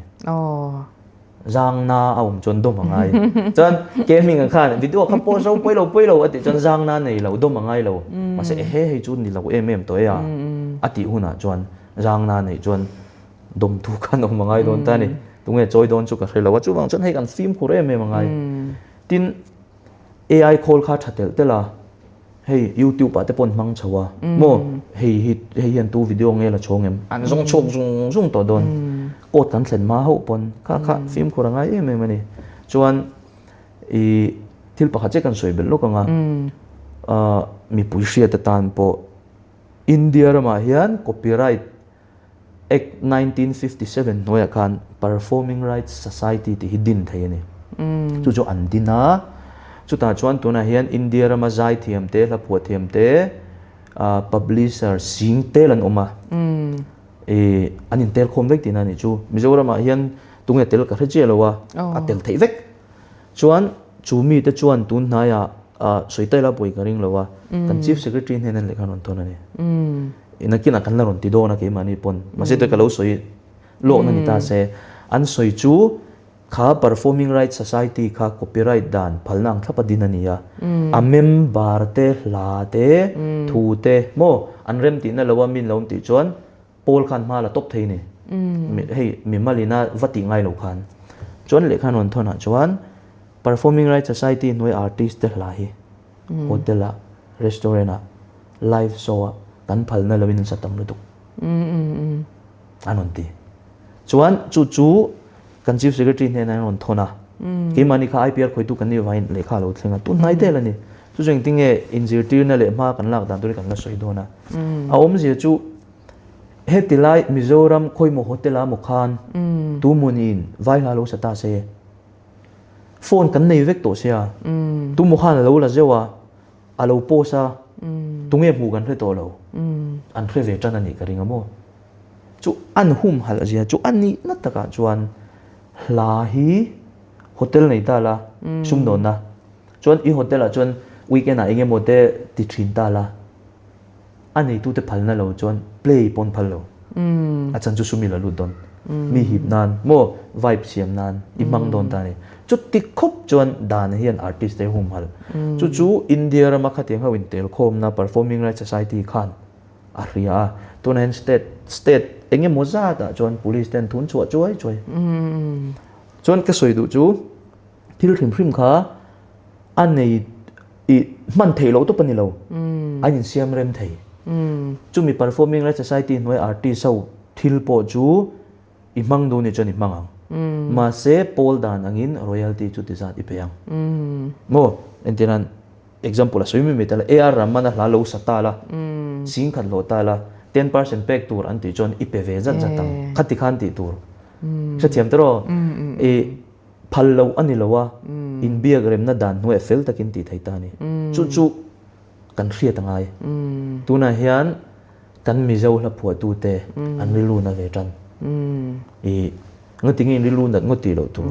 Zangna a awm chuan dawm a ngai. Chuan gaming ang khan video kha pawh zo pawi lo pawi lo a tih chuan zangna nei lo dawm a ngai lo mahse ehe hei chu ni lo em em tawh e a a tih hunah chuan zangna neih chuan Dawmtu khan awm a ngai dawn ta a ni. Tunge chawi dawn chu ka hre lo a, chuvang chuan hei kan fimkhur em em a ngai. Tin, AI khawl kha tha telh telh a, hei YouTube ah te pawh an hmang chho a, maw hei hi hei hian tu video nge la chhawng em? An zawng chhuak zung zung tawh dawn. Court kan thlen hma hauh pawn kha kha fimkhur a ngai em em a ni. Chuan i thil pakhat che kan sawi belh lawk ang a, mipui hriat atan pawh India ramah hian copyright Act 1957 hnuaiah khan Performing Rights Society tih hi din thei a ni. Chu chu an din a, chutah chuan tunah hian India rama zaithiam te, hlaphuah thiam te, publisher sing tel an awm a, ih an intel khawm vek tihna a nih chu. Mizoramah hian tunge tel ka hre chiah lo a, a tel theih vek. Chuan chu mite chuan tun hnaiah sawi taila pawi ka ring lo a, kan Chief Secretary hnena lehkha rawn thawn a ni. Nakinah kan la rawn ti dawn a keimahni pawn. Mahse tui ka lo sawi lawkna ni ta se, an sawi chu Kha Performing Rights Society kha copyright dan phalna ang thlapa din a ni a. A member te hla te, thu te maw an rem tihna lo a min lo tih chuan pawl khan hma la tawp thei a ni. Hei mimalina va tih ngai lo khan. Chuan lehkha an rawn thawnah chuan Performing Rights Society hnuai artist te hla hi hotel ah, restaurant ah, live show ah kan phalna loin an sa tam lutuk an rawn ti. Chuan chu chu kan Chief Secretary hnenah an rawn thawn a, keimahni kha IPR khawitu kan nih vangin lehkha a lo thleng a, tun hnai tel a ni. Chu chu engtinge inzirtirna leh hma kan lak dan tur hi kan la sawi dawn a. A awmzia chu heti lai Mizoram khawimaw hotel ah maw khan tumawniin vaihla lo sa ta se, phone kan nei vek tawh sia, tumaw khan a lo la zeuh a, a lo post a, tunge hmuh kan hre tawh lo, an hre ve tan a nih ka ring a maw. Chu an humhalh zia chu a nihna takah chuan hla hi hotel nei ta la, sumdawnna chuan i hotel ah chuan weekend ah eng emaw te ti thin ta la, a neitute phalna lo chuan play pawn phal lo. A chan chu sumi la lut dawn. Mi hip nan maw vibe siam nan i hmang dawn ta a ni. Chuti khawp chuan dan hian artist te humhalh. Chu chu India rama khatiang ho intelkhawmna Performing Rights Society khan a hria a, tunah hian state state eng emaw zatah chuan police ten thun chhuah chuai chuai. Chuan ka sawi duh chu thil hrim hrim kha a nei i hman theih loh tawp a ni lo, an insiam rem thei. Chumi performing rights society hnuai artist ho thil pawh chu i hmang duh nih chuan i hmang ang. Mahse pawl dan angin royalty chu ti zat i pe ang. Maw? Entirnan Example a sawi mai mai ta la, AR Rahman a hla lo sa ta la, sing khat hlawh ta la, 10% pek tur an tih chuan i pe ve zat zat ang, khati khan tih tur. Hrethiam te rawh, i phal lo a ni lo a, inbiak remna dan hnuaiah fel takin tih thei ta a ni. Chu chu kan hriat a ngai. Tunah hian kan Mizo hla phuahtute an rilru na ve tan. I Ngati nge in rilru nat ngawt tih loh tur.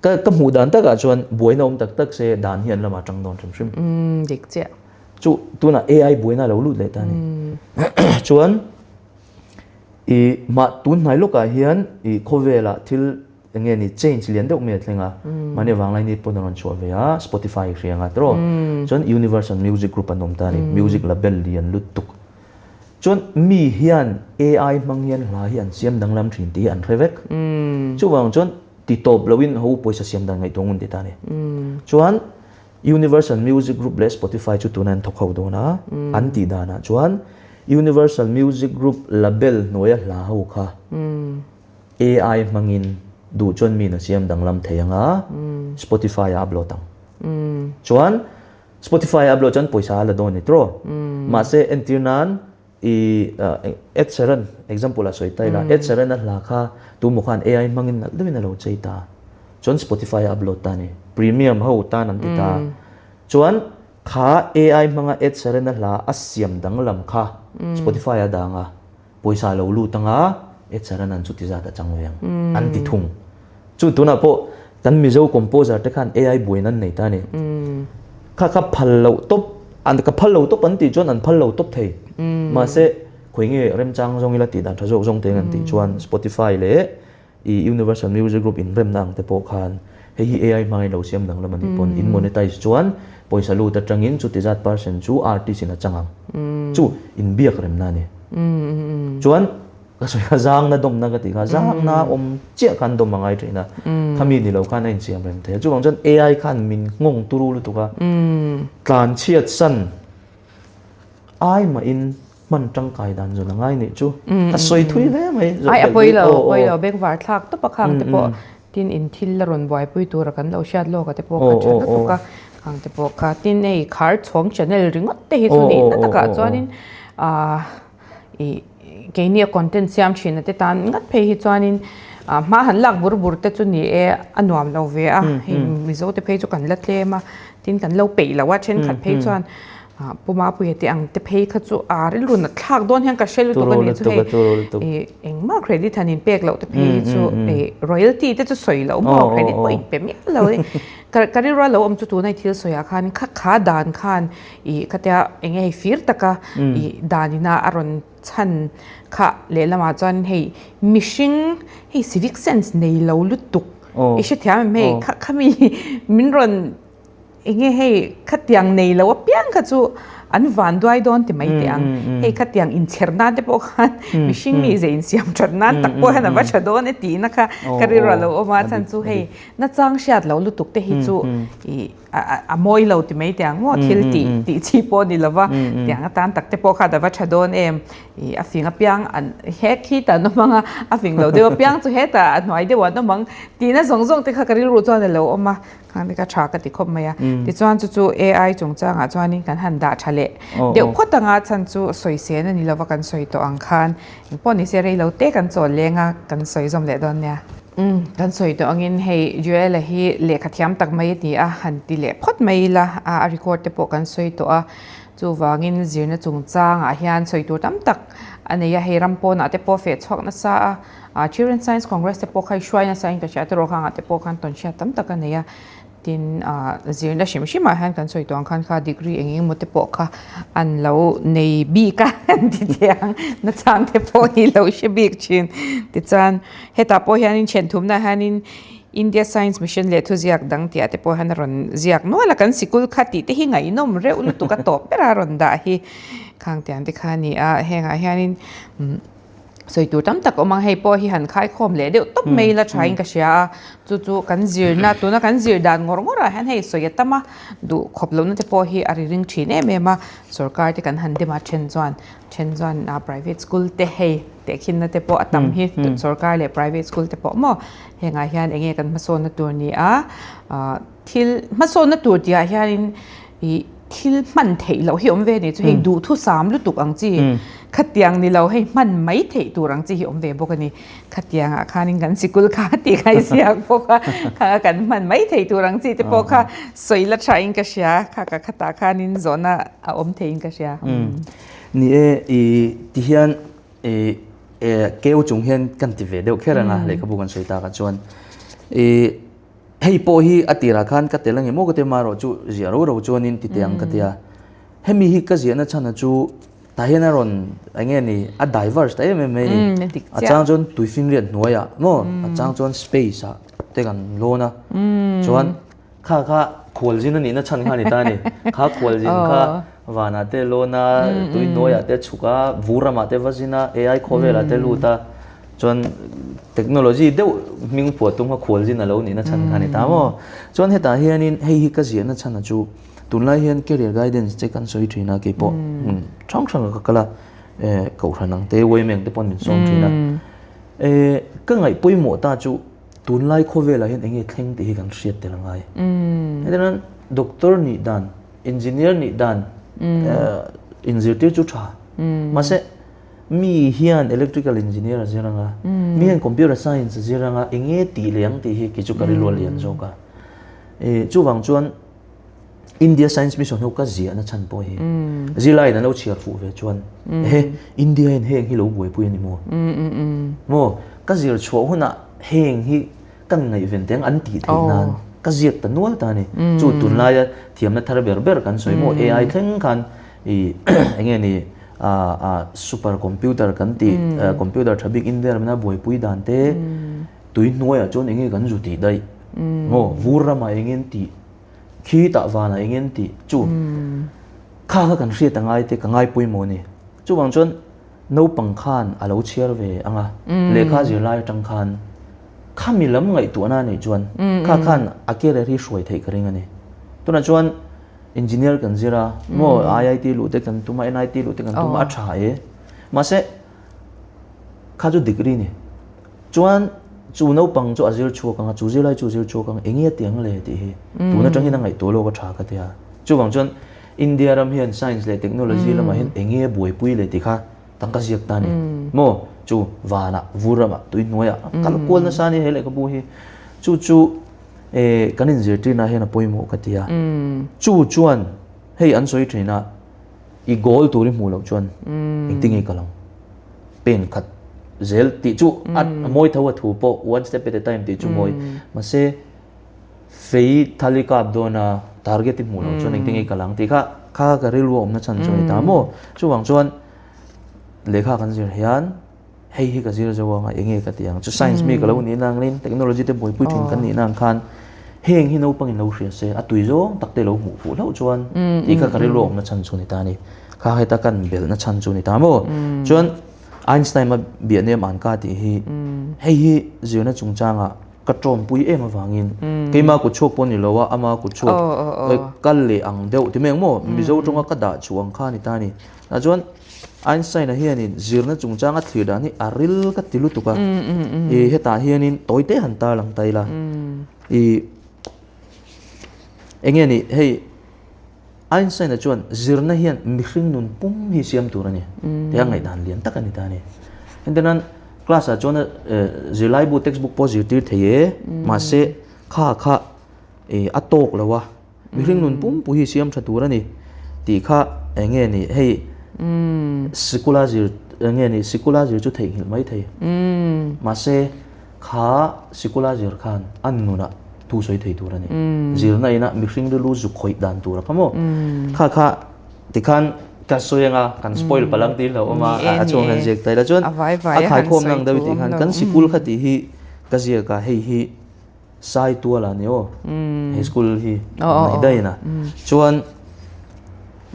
Ka ka hmuh dan takah chuan buaina awm tak tak se dan hi an lamah tang dawn hrim hrim. Dik chiah. Chu tunah AI buaina a lo lut leh ta a ni. Chuan i mah tun hnai lawkah hian i khawvelah thil eng nge ni change lian deuh mai a thleng a. Mahni vanglai ni pawn a rawn chhuah ve a Spotify hria anga tiraw. Chuan Universal Music Group an awm ta a ni. Music label lian lutuk. Chuan mi hian AI hmang hian hla hi an siam danglam thin tih hi an hre vek. Chuvang chuan ti tawp loin ho pawisa siam dan ngaihtuah ngun ti ta a ni. Chuan Universal Music Group leh Spotify chu tuna an thawk ho dawn a, an tih danah chuan Universal Music Group label hnuaia hla ho kha AI hmangin duh chuan miin a siam danglam thei ang a, Spotify ah a upload ang. Chuan Spotify a upload chuan pawisa a la dawn ni tiraw? Mahse entir nan i Ed Sheeran example ah sawi ta ila Ed Sheeran a hla kha tumaw khan AI hmangin nalh deuhin a lo chei ta. Chuan Spotify a upload ta a ni. Premium ho tan an ti ta. Chuan kha AI hmanga Ed Sheeran a hla a siam danglam kha Spotify a dang a, pawisa a lo lut anga Ed Sheeran an chuti zat a chang ve ang an ti thung. Chu tunah pawh kan Mizo composer te khan AI buain an nei ta a ni. Kha kha phal loh tawp an ka phal lo tawp an tih chuan an phal lo tawp thei. Mahse khawi nge remchang zawng ila tih dan tha zawk zawng te an tih chuan Spotify leh i Universal Music Group inremna ang te pawh khan hei hi AI hmangin lo siam danglam a nih pawn in monetize chuan pawisa lut atangin chuti zat percent chu artist in a chang ang. Chu inbiak remna a ni. Chuan Ka sawi kha zangna dawmna ka tih kha zangna awm chiah khan dawm a ngai thin a, khami ni lo khan a insiam rem thei a. Chuvang chuan AI khan min nghawng turu lutuk a, tlan chhiat san ai mahin hman tangkai dan zawn a ngai nih chu. Ka sawi thui hle mai. Ai a pawi lo, a pawi lo, bengvar thlak tawp a khang te pawh tin in thil la rawn buaipui tura kan lo hriat lawk a te pawh kha tha lutuk a, khang te pawh kha tin hei khar chhawng channel ringawt te hi chu nihna takah chuanin ah Ih keini a content siam thin a te tan ngat phei hi chuanin ah hma han lak bur bur te chu ni e a nuam lo ve a hei Mizo te phei chu kan la tlem a tin kan lo peih lo a thenkhat phei chuan ah Pu Mapuia te ang te phei kha chu a rilru nat thlak dawn hian ka hre lutuk a ni chu hei ih engmah credit han in pek loh te phei hi chu ih royalty te chu sawi loh maw credit pawh in pe miah lo a ni ka ka rilru a lo awm chu tuna i thil sawi ah khan kha kha dan khan Ih khatia eng nge hei fir taka ih danina a rawn chhan kha lehlamah chuan hei mihring hei civic sense nei lo lutuk. I hrethiam em hei khami min rawn Enge hei khatiang nei lo apiang kha chu an van duai dawn ti mai teh ang. Hei khatiang inchher nan te pawh khan mihring mi ze insiam that nan tak pawh hian a va tha dawn e tihna kha ka rilru a lo awm a. Chhan chu hei nachang hriat lo lutuk te hi chu ih a mawi lo ti mai teh ang maw thil tih tih chi pawh ni lova tiang atan tak te pawh khan a va tha dawn em. Ih a fing apiang an he khi ta an awm ang a, a fing lo deuh apiang chu hetah a hnuai deuh an awm ang tihna zawng zawng te kha ka rilru chuan a lo awm a. Khang te kha tha ka ti khawp mai a. Tichuan chu chu AI chungchangah chuanin kan han dah tha leh deuh phawt anga chhan chu sawi sen a ni lova kan sawi tawh ang khan engpawh ni se rei lo te kan chawl leng a kan sawi zawm leh dawn nia. Umm kan sawi tawh angin hei Joel-a hi lehkha thiam tak mai a ni a han ti leh phawt mai ila a record te pawh kan sawi tawh a chuvangin zirna chungchangah hian sawi tur tam tak a nei a hei ram pawnah te pawh feh chhuak nasa a. Ah Children Science Congress te pawh kha i hruai nasa in ka hria tiraw khangah te pawh khan tawn hriat tam tak a nei a, tin ah zirna hrim hrim ah hian kan sawi tawh ang khan kha degree eng eng emaw te pawh kha an lo nei bik a an ti thei ang nachang te pawh hi lo hre bik thin tichuan hetah pawh hianin thianthumna ah hianin India Science Mission leh thuziak dang tih ah te pawh hian a rawn ziak nual a kan sikul kha tih te hi ngaihnawm reuh lutuk a tawp ber a rawn dah hi khang tiang te kha a ni a hengah hianin umm. Sawi tur tam tak awm ang, hei pawh hi han khaikhawm leh deuh tawp mai ila thain ka hria a, chu chu kan zirna tuna kan zir dan ngawr ngawr ah hian hei sawi a tam a, duh khawp lohna te pawh hi a ri ring thin em em a, sorkar te kan han dem a then chuan then chuan ah private school te hei tehkhinna te pawh a tam hi sorkar leh private school te pawh maw hengah hian eng nge kan hmasawnna tur ni a, ah thil hmasawnna tur tih ah hianin ih thil hman theih loh hi awm ve ni chu hei duhthusam lutuk ang chi khatiang ni lo hei hman mai theih tur ang chi hi awm ve bawk a ni khatiang ah khanin kan sikul kha tih kha i ziak bawk a kha kan hman mai theih tur ang chi te pawh kha sawi la tha in ka hria kha ka khatah khanin zawhna a awm thei in ka hria. Ni e i ti hian i keu chung hian kan ti ve deuh kher ang a lehkhabu kan sawi takah chuan i Hei pawh hi a tirah khan ka tel ange maw ka ti amaherawh chu ziah ro ro chuanin ti teh ang ka ti a. Hemi hi ka ziahna chhan a chu tah hian a rawn eng nge ni a diverse ta em em mai a ni. A chang chuan tuifinriat hnuaiah maw a chang chuan space ah te kan lawn a chuan kha kha khualzin a nihna chhan kha a ni ta a ni. Kha khualzin kha vanah te lawn a tui hnuaiah te chhuk a vur ramah te va zin a AI khawvelah te lut a. Chuan technology deuh hming phuah tum kha khualzin a lo nihna chhan kha a ni ta maw? Chuan hetah hianin hei hi ka ziahna chhan a chu tunlai hian career guidance che kan sawi thin a keipawh hmun hrang hrang ah ka kal a kohhran ang te yma ang te pawh min sawm thin a ka ngaih pawimawh ta chu tunlai khawvelah hian eng nge thleng tih hi kan hriat tel a ngai. Hetiang doctor nih dan engineer nih dan inzirtir chu tha mahse Mi hian electrical engineer a zir anga, mi hian computer science a zir anga, eng nge tih leh ang tih hi kei chu ka rilru a lian zawk a. Chuvang chuan India Science Mission ho ka ziahna chhan pawh hi zirlaiin an lo chhiar fuh ve chuan ehe India hian heng hi lo buaipui a ni maw? Maw? Ka zir chhuah hunah heng hi ka ngaihven teh ang an tih theih nan ka ziak ta nual ta a ni. Chu tunlaia thiamna thar ber ber kan sawi maw AI thleng khan ih eng nge ni super computer kan tih computer tha bik India ramna buaipui dan te tui hnuaiah chuan eng nge kan zu tih daih maw vur ramah eng nge an tih khi tah vanah eng nge an tih chu kha kha kan hriat a ngai te ka ngai pawimawh a ni. Chuvang chuan naupang khan a lo chhiar ve ang a lehkha zirlai atang khan Khami lam ngaihtuahna a nih chuan kha khan a career hi hruai theih ka ring a ni. Tunah chuan engineer kan zir a, maw IIT luh te kan tum a, NIT luh te kan tum a, a tha e. Mahse kha chu degree ni. Chuan chu naupang chu a zir chhuak ang a, chu zirlai chu a zir chhuak ang, enge a ti ang le tih hi tun atangin a ngaihtuah lawk a tha ka ti a. Chuvang chuan India ram hian science leh technology lamah hian enge buaipui le tih kha Tangka ziak ta a ni. Maw? Chu vanah, vur ramah, tui hnuaiah a kal kual nasa a ni he lehkhabu hi. Chu chu kan inzirtirna hian a pawimawh ka ti a. Chu chuan hei an sawi thin a, i goal tur i hmuh loh chuan engtin nge i kal ang? Pen khat zel tih chu a mawi tho a thu pawh one step at a time tih chu mawi. Mahse fei thal i kap dawn a, target i hmuh loh chuan engtin nge i kal ang tih kha kha ka rilru a awmna chhan chu a ni ta maw? Chuvang chuan lehkha kan zir hian Hei hi ka zir zo anga enge ka ti ang chu science mi ka lo nih nang lin technology te buaipui thin kan nih nang khan heng hi naupangin lo hria se a tui zawng tak te lo hmuh fuh hlauh chuan tih kha ka rilru awmna chhan chu ni ta ni. Kha heta kan belhna chhan chu ni ta maw? Chuan Einstein a biahnem an ka tih hi hei hi zirna chungchangah ka tawmpui em avangin keima kut chhuak pawh ni lo a ama kut chhuak kal leh ang deuh ti mai ang maw? Mizo tawnga ka dah chu ang kha ni ta ni. Tah chuan Einstein-a hianin zirna chungchanga thlir dan hi a ril ka ti lutuk a, i hetah hianin tawi te han tar lang ta ila, i eng nge ni hei Einstein-a chuan zirna hian mihring nun pum hi siam tur a ni tih a ngaihdan lian tak a ni ta a ni. Entirnan class-ah chuan zirlaibu textbook pawh zirtir thei e, mahse kha kha a tawk lo a. Mihring nun pumpui hi siam tha tur a ni tih kha eng nge ni hei sikula zir eng nge ni sikula zir chu theihnghilh mai thei mahse kha sikula zir khan a nunah thu sawi thei tur a ni zirna ina mihring rilru zuk khawih dan tur a kha maw kha kha tikhan ka sawi anga kan spoil palang tih hlauh awm a a chhuang han ziak ta ila chuan a khaikhawm nang deuh tih khan kan sikul kha tih hi ka ziak a hei hi Sai tual a ni aw he school hi mai daih a chuan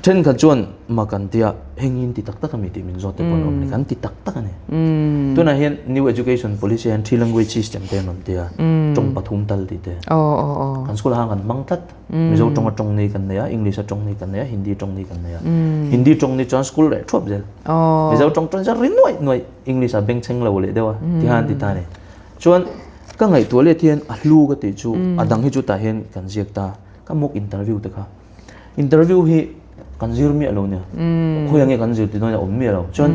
thenkhat chuan mak an tia heng in ti tak tak ami tih min zawt te pawh an awm a ni kan ti tak tak a ni tunah hian new education policy hian three language system te an awm tia tawng pathum tal tih te kan school ah khan kan hmang tlat mizo tawnga tawng ni kan nei a english a tawng ni kan nei a hindi tawng ni kan nei a hindi tawng ni chuan school reh thuap zel mizo tawng chuan ri nuaih nuaih english ah bengchheng lo leh deuh a ti khan an ti ta a ni. Chuan ka ngaihtuah let hian a hlu ka tih chu a dang hi chu tah hian kan ziak ta ka mock interview te kha interview hi kan zir miah lo nia khawi ange kan zir tih dawn a awm miah lo chuan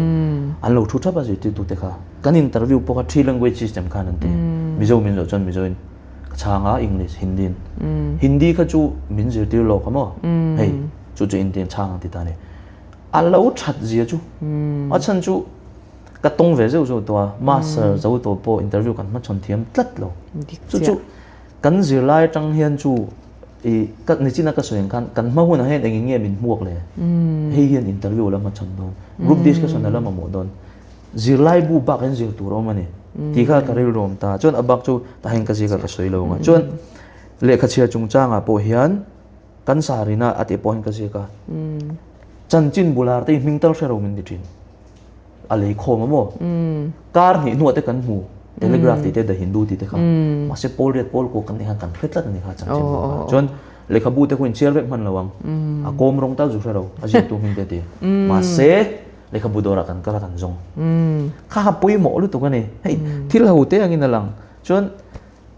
an lo thu thap a zirtirtu te kha kan interview pawh kha three language system khan an ti Mizo min zawh chuan Mizo in ka chhang a English Hindi in Hindi kha chu min zirtir lawk a maw hei chu chu Indian chhang ang ti ta a ni a lo that zia chu a chhan chu Ka tawng ve zeuh zeuh tawh a, master zo tawh pawh interview kan hmachhawn thiam tlat lo. Chu chu kan zirlai atang hian chu i ka nichina ka sawi ang khan kan hma hunah hian engin nge min hmuak le? Hei hian interview a la hmachhawn dawn, group discussion a la mamawh dawn, zirlai bu bak hian zir tur a awm a ni tih kha ka rilru awm ta. Chuan a bak chu tah hian ka zir kha ka sawi lo ang a. Chuan lehkha chhiar chungchangah pawh hian kan sarina a tih pawh hian ka ziak a, chanchin bular te hi hming tal hre lo min ti thin. A lei khawm a maw? Kar hnih hnuah te kan hmu Telegraph tih te The Hindu tih te kha. Mahse pawl riat pawl kawk kan nih khan kan hre tlat a ni kha chanchin bu kha. Chuan lehkhabu te khu in chhiar vek hman lo ang. A kawm rawng tal zu hre lo a ziaktu hming te ti. Mahse lehkhabu dawrah kan kal a kan zawng. Kha kha pawimawh lutuk a ni. Hei thil ho te angin a lang. Chuan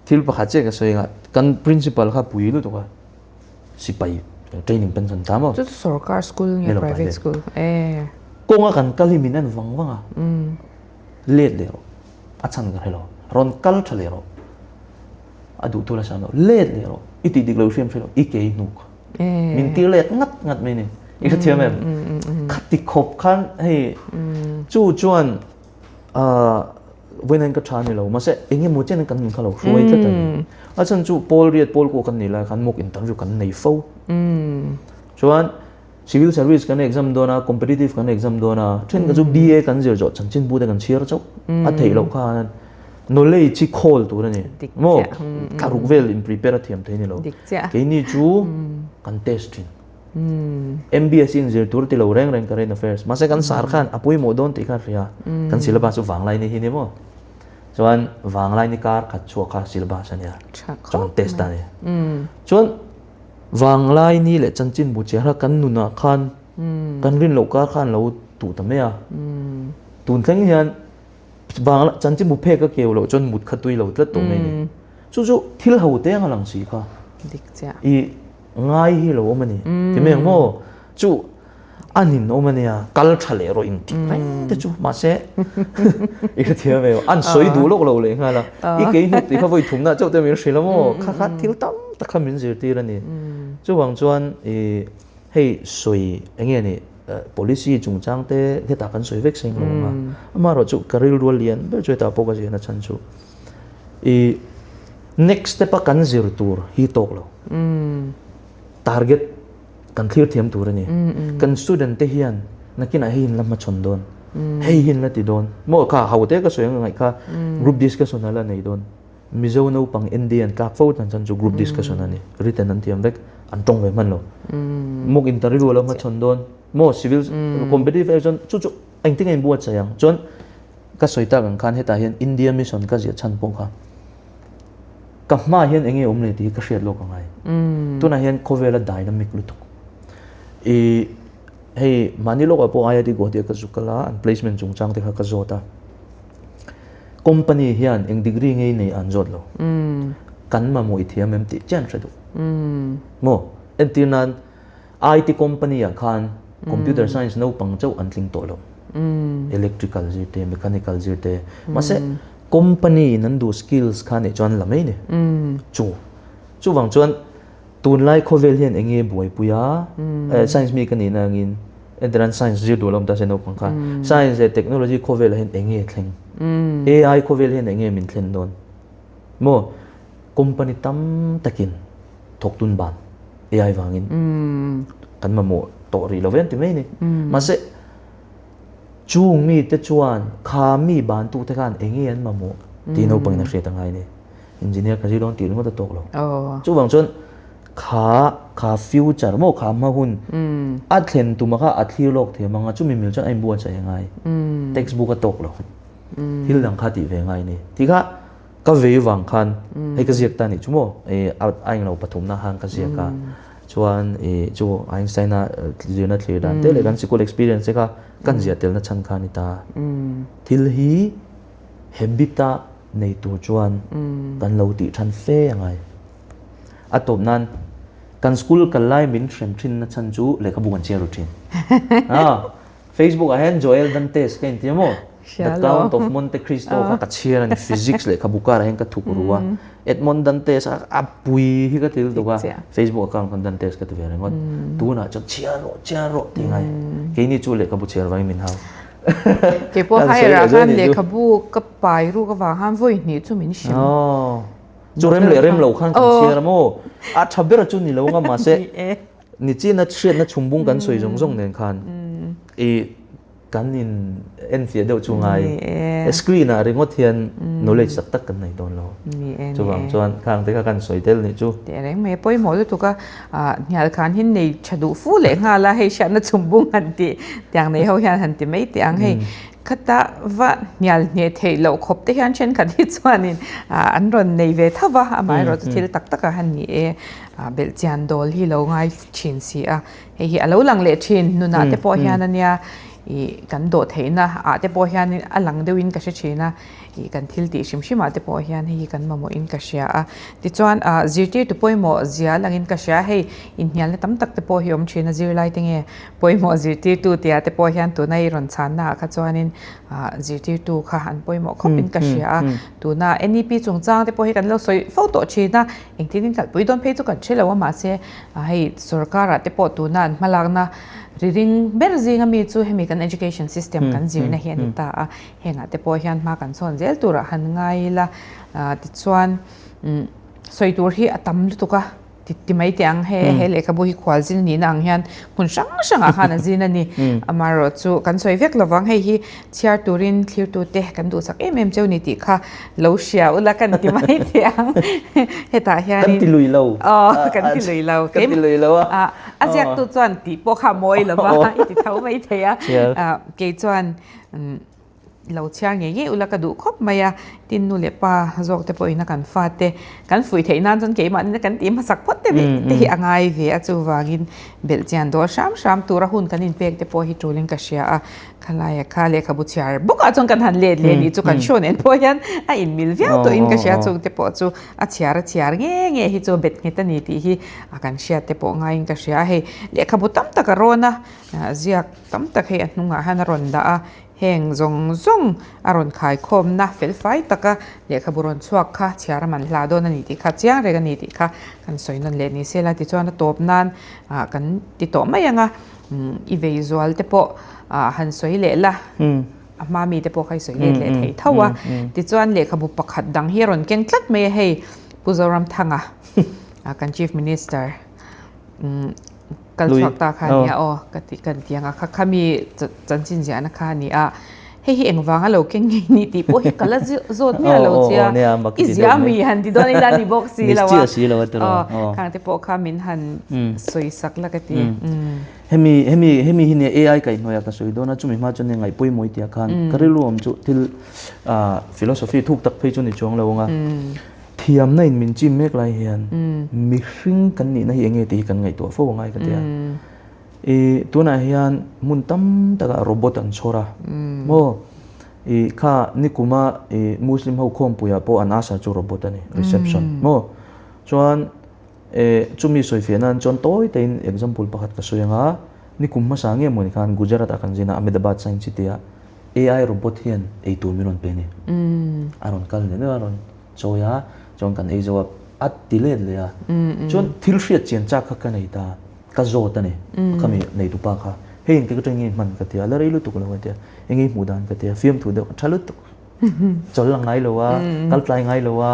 thil pakhat chiah ka sawi ang a kan principal kha pui lutuk a. Sipai training pension ta maw? Chu chu sorkar school nge private school? Eh. Kawnga kan kal hi min en vang vang a. Let leh rawh. A chhan ka hre lo. Rawn kal tha leh rawh. A duh tu la sam lo. Let leh rawh. I tih dik lo hriam hre lo. I ke i hnuk. Min tir let ngat ngat mai ni. I hrethiam em? Khati khawp khan hei chu chuan Vawiin ka tha ni lo, mahse eng emaw chen kan nun kha lo hruai tlat a ni. A chhan chu pawl riat pawl kawh kan nih lai khan mock interview kan nei fo. Chuan civil service kan exam dawn a, competitive kan exam dawn a, then kha chu BA kan zir zawh chanchin bu te kan chhiar chauh. A theih loh khan knowledge hi khawl tur a ni. Maw? Thlaruk vel in prepare a thiam thei ni lo. Keini chu kan test thin. MBSC in zir tur ti lo reng reng current affairs mahse kan sar khan a pawimawh dawn tih kha a hria kan syllabus chu vanglai ni hi ni maw chuan vanglai ni kar khat chhuak kha syllabus a nia chuan test a ni chuan vanglai ni leh chanchin bu chiah kha kan nunah khan kan rin loh kar khan lo tuh ta mai a tun thleng hian vangla chanchin bu phek a keu loh chuan mut kha tui lo tlat tawh mai ni chu chu thil ho te anga lang si kha i Ngai hi lo awm a ni. Ti mai ang maw? Chu a nin awm a nia, kal tha leh rawh intih reng te chu mahse i hrethiam em? An sawi duh lawk lo leh nghal a, i kei hnuk tih kha vawi thumna chauh te min hrilh a maw? Kha kha thil tam tak kha min zirtir a ni. Chuvang chuan i hei sawi eng nge ni policy chungchang te hetah kan sawi vek seng lo ang a, amaherawhchu ka rilru a lian ber chu hetah pawh ka zirna chhan chu I next step a kan zir tur hi tawk lo. Target kan thlir thiam tur a ni. Kan student te hian nakinah hei in la hmachhawn dawn. Hei hi an la ti dawn. Maw kha ho te ka sawi ang ngaih kha group discussion a la nei dawn. Mizo naupang ND an tlak fo tan chan chu group discussion a ni. Written an thiam vek, an tawng ve hman lo. Mock interview a lo hmachhawn dawn. Maw civil competitive exam chu chu engtin nge in buatsaih ang. Chuan ka sawi tak ang khan hetah hian India mission ka ziah chhan pawh kha ka hmaah hian enge awm le tih hi ka hriat lawk a ngai. Tunah hian khawvela dynamic lutuk. I hei mahni lawkah pawh IIT Guwahati ah ka zuk kal a, an placement chungchang te kha ka zawt a. Company hian eng degree ngei nei an zawt lo. Kan mamawh i thiam em tih chiah an hre duh. Maw? Entir nan IT company ah khan computer science naupang chauh an tling tawh lo. Electrical zir te, mechanical zir te. Mahse company in an duh skills kha nih chuan la mai ni. Chu. Chuvang chuan tunlai khawvel hian eng nge buaipui a, science mi ka nihna angin entirnan science zir duh lo awm ta se naupang kha. Science leh technology khawvelah hian eng nge thleng? AI khawvel hian eng nge min thlen dawn? Maw? Company tam takin thawk tun ban AI vangin kan mamawh tawh rih lo ve an ti mai a ni. Mahse chung mite chuan kha mi bantu te khan eng nge an mamawh tih naupangin a hriat a ngai a ni. Engineer ka zir dawn tih ringawt a tawk lo. Chuvang chuan kha kha future maw kha hma hun a thlen tuma kha a thlir lawk thiam anga chumi mil chuan a inbuatsaih a ngai. Textbook a tawk lo. Thil dang kha tih ve a ngai a ni. Tih kha Ka vei vang khan hei ka ziak ta nih chu maw a englo pathumna khan ka ziak a chuan ih chu Einstein-a zirna thlir dan te leh kan sikul experience te kha kan ziah telna chhan kha a ni ta. Thil hi habit-a nei tur chuan kan lo tih than fe a ngai. A tawp nan kan school kal lai min hrem thinna chhan chu lehkhabu kan chhiar ru thin. Facebook ah hian Joel Dantes ka inti a maw? The Count of Monte Cristo kha ka chhiar a ni, physics lehkhabu karah hian ka thuk ru a. Edmond Dantes a a pui hi ka ti lutuk a, Facebook account khan Dantes ka ti ve ringawt. Tunah chuan chhiar rawh, chhiar rawh tih ngai. Keini chu lehkhabu chhiar vangin min hau. Kei pawh higher ah khan lehkhabu ka pai ruk avang khan vawi hnih chu min hrim. Chu rem leh rem lo khan kan chhiar a maw? A tha ber chu ni lo nga mahse Nichina hriatna chhumbung kan sawi zawng zawng nen khan i kan in enfiah deuh chu ngai screen ah ringawt hian knowledge tak tak kan nei dawn lo. Chuvang chuan khang te kha kan sawi tel nih chu. Teh reng mai pawimawh lutuk a, hnial khan hi nei tha duh fu leh nghal a, hei hriatna chhumbung han tih tiang nei ho hian han ti mai teh ang hei. Khata va hnial hneh theih loh khawp te hian thenkhat hi chuanin an rawn nei ve tho va, amaherawhchu thil tak takah han ni e, belhchian dawl hi lo ngai thin si a, hei hi a lo lang leh thin nunah te pawh hian ania ih kan dawh theihna ah te pawh hian a lang deuhin ka hre thin a, ih kan thil tih hrim hrim ah te pawh hian hei hi kan mamawhin ka hria a, tichuan ah zirtirtu pawimawh zia langin ka hria hei inhnialna tam tak te pawh hi awm thin a zirlai te nge Pawimawh zirtirtu tia te pawh hian tuna i rawn chhanna ah kha chuanin zirtirtu kha an pawimawh khawp in ka hria a, tuna NEP chungchang te pawh hi kan lo sawi fo tawh thin a, engtin in kalpui dawn phei chu kan hre lo a mahse hei sorkar ah te pawh tuna an hmalakna ri ring ber zing ami chu hemi kan education system kan zirna hi a ni ta a, hengah te pawh hian hma kan chhawn zel turah han ngai ila tichuan sawi tur hi a tam lutuk a. Ti mai teh ang, he he lehkhabu hi khualzin nihna ang hian hmun hrang hrangah khan a zin a ni. Amaherawh chu kan sawi vek lovang, hei hi chhiar turin thlirtute kan duhsak em em cheu ni tih kha lo hria ula kan ti mai teh ang. Hetah hianin Kan ti lui lo. Aw, kan ti lui lo. Kan ti lui lo a. A ziaktu chuan tih pawh kha a mawi lo va, i ti tho mai thei a. Kei chuan Lo chhiar ngei ngei ula ka duh khawp mai a, tin nu leh pa zawk te pawhin a kan fate kan fuih theih nan chuan keimahni kan tih hmasak phawt te te hi a ngai ve a, chuvangin belh chian dawl hram hram tura hun kan inpek te pawh hi tulin ka hria a, khalaia kha lehkhabu chhiar bawkah chuan kan han let leh nih chu kan show nen pawh hian a inmil viau tawhin ka hria, chung te pawh chu a chhiar a chhiar nge nge hi chu bet nghet a ni tih hi a kan hriat te pawh ngaiin ka hria a, hei lehkhabu tam tak a rawn a, ziak tam tak hei a hnungah hian a rawn dah a. Heng zawng zawng a rawn khaikhawmna felfai taka lehkhabu rawn chhuak kha chhiar a man hla dawn a ni tih kha chiang reng a ni tih kha kan sawi nawn leh ni se la tichuan a tawp nan kan ti tawh mai ang a, i vei zual te pawh han sawi leh la, a hma mi te pawh kha i sawi let leh thei tho a, tichuan lehkhabu pakhat dang hi a rawn keng tlat mai a hei Pu Zoramthanga kan Chief Minister. kal chhuak ta kha nia aw ka ti kan ti anga kha khami chanchin ziahna kha a ni a hei hi engvanga lo keng ngei ni tih pawh hi ka la zawt miah lo che a i zia mi han ti dawn ila ni bawk si lo a aw khang te pawh kha min han sawi sak la ka ti. Hemi hemi hemi hi nia AI kaihhnuaiah ka sawi dawn a chumi hma chuan nia ngaih pawimawh i tia khan ka rilru awm chu thil philosophy thuk tak phei chu ni chuang lo ang a. Thiamna in min chim mek lai hian mihring kan nihna hi enge tih hi kan ngaihtuah fo angai ka ti a. I tunah hian hmun tam takah robot an chhawr a maw i kha nikuma i muslim ho khawmpuiah pawh an asha chu robot a ni reception maw chuan e chumi sawifiah nan chuan tawi tein example pakhat ka sawi anga nikum hmasa nge mawni khan Gujarat ah kan zin a Ahmedabad Science City ah AI robot hian eitur min rawn pe a ni. A rawn kal leh meuh a rawn chawi a, chuan kan ei zo a, a ti let leh a. Chuan thil hriat chian chak kha ka nei ta, ka zawt a ni, khami neitupa kha. Hei engtik atang nge hman ka ti a, la rei lutuk lo ka ti a, eng nge hmuh dan ka ti a, fiamthu deuh a tha lutuk. Chawl a ngai lo a, kal tlai ngai lo a,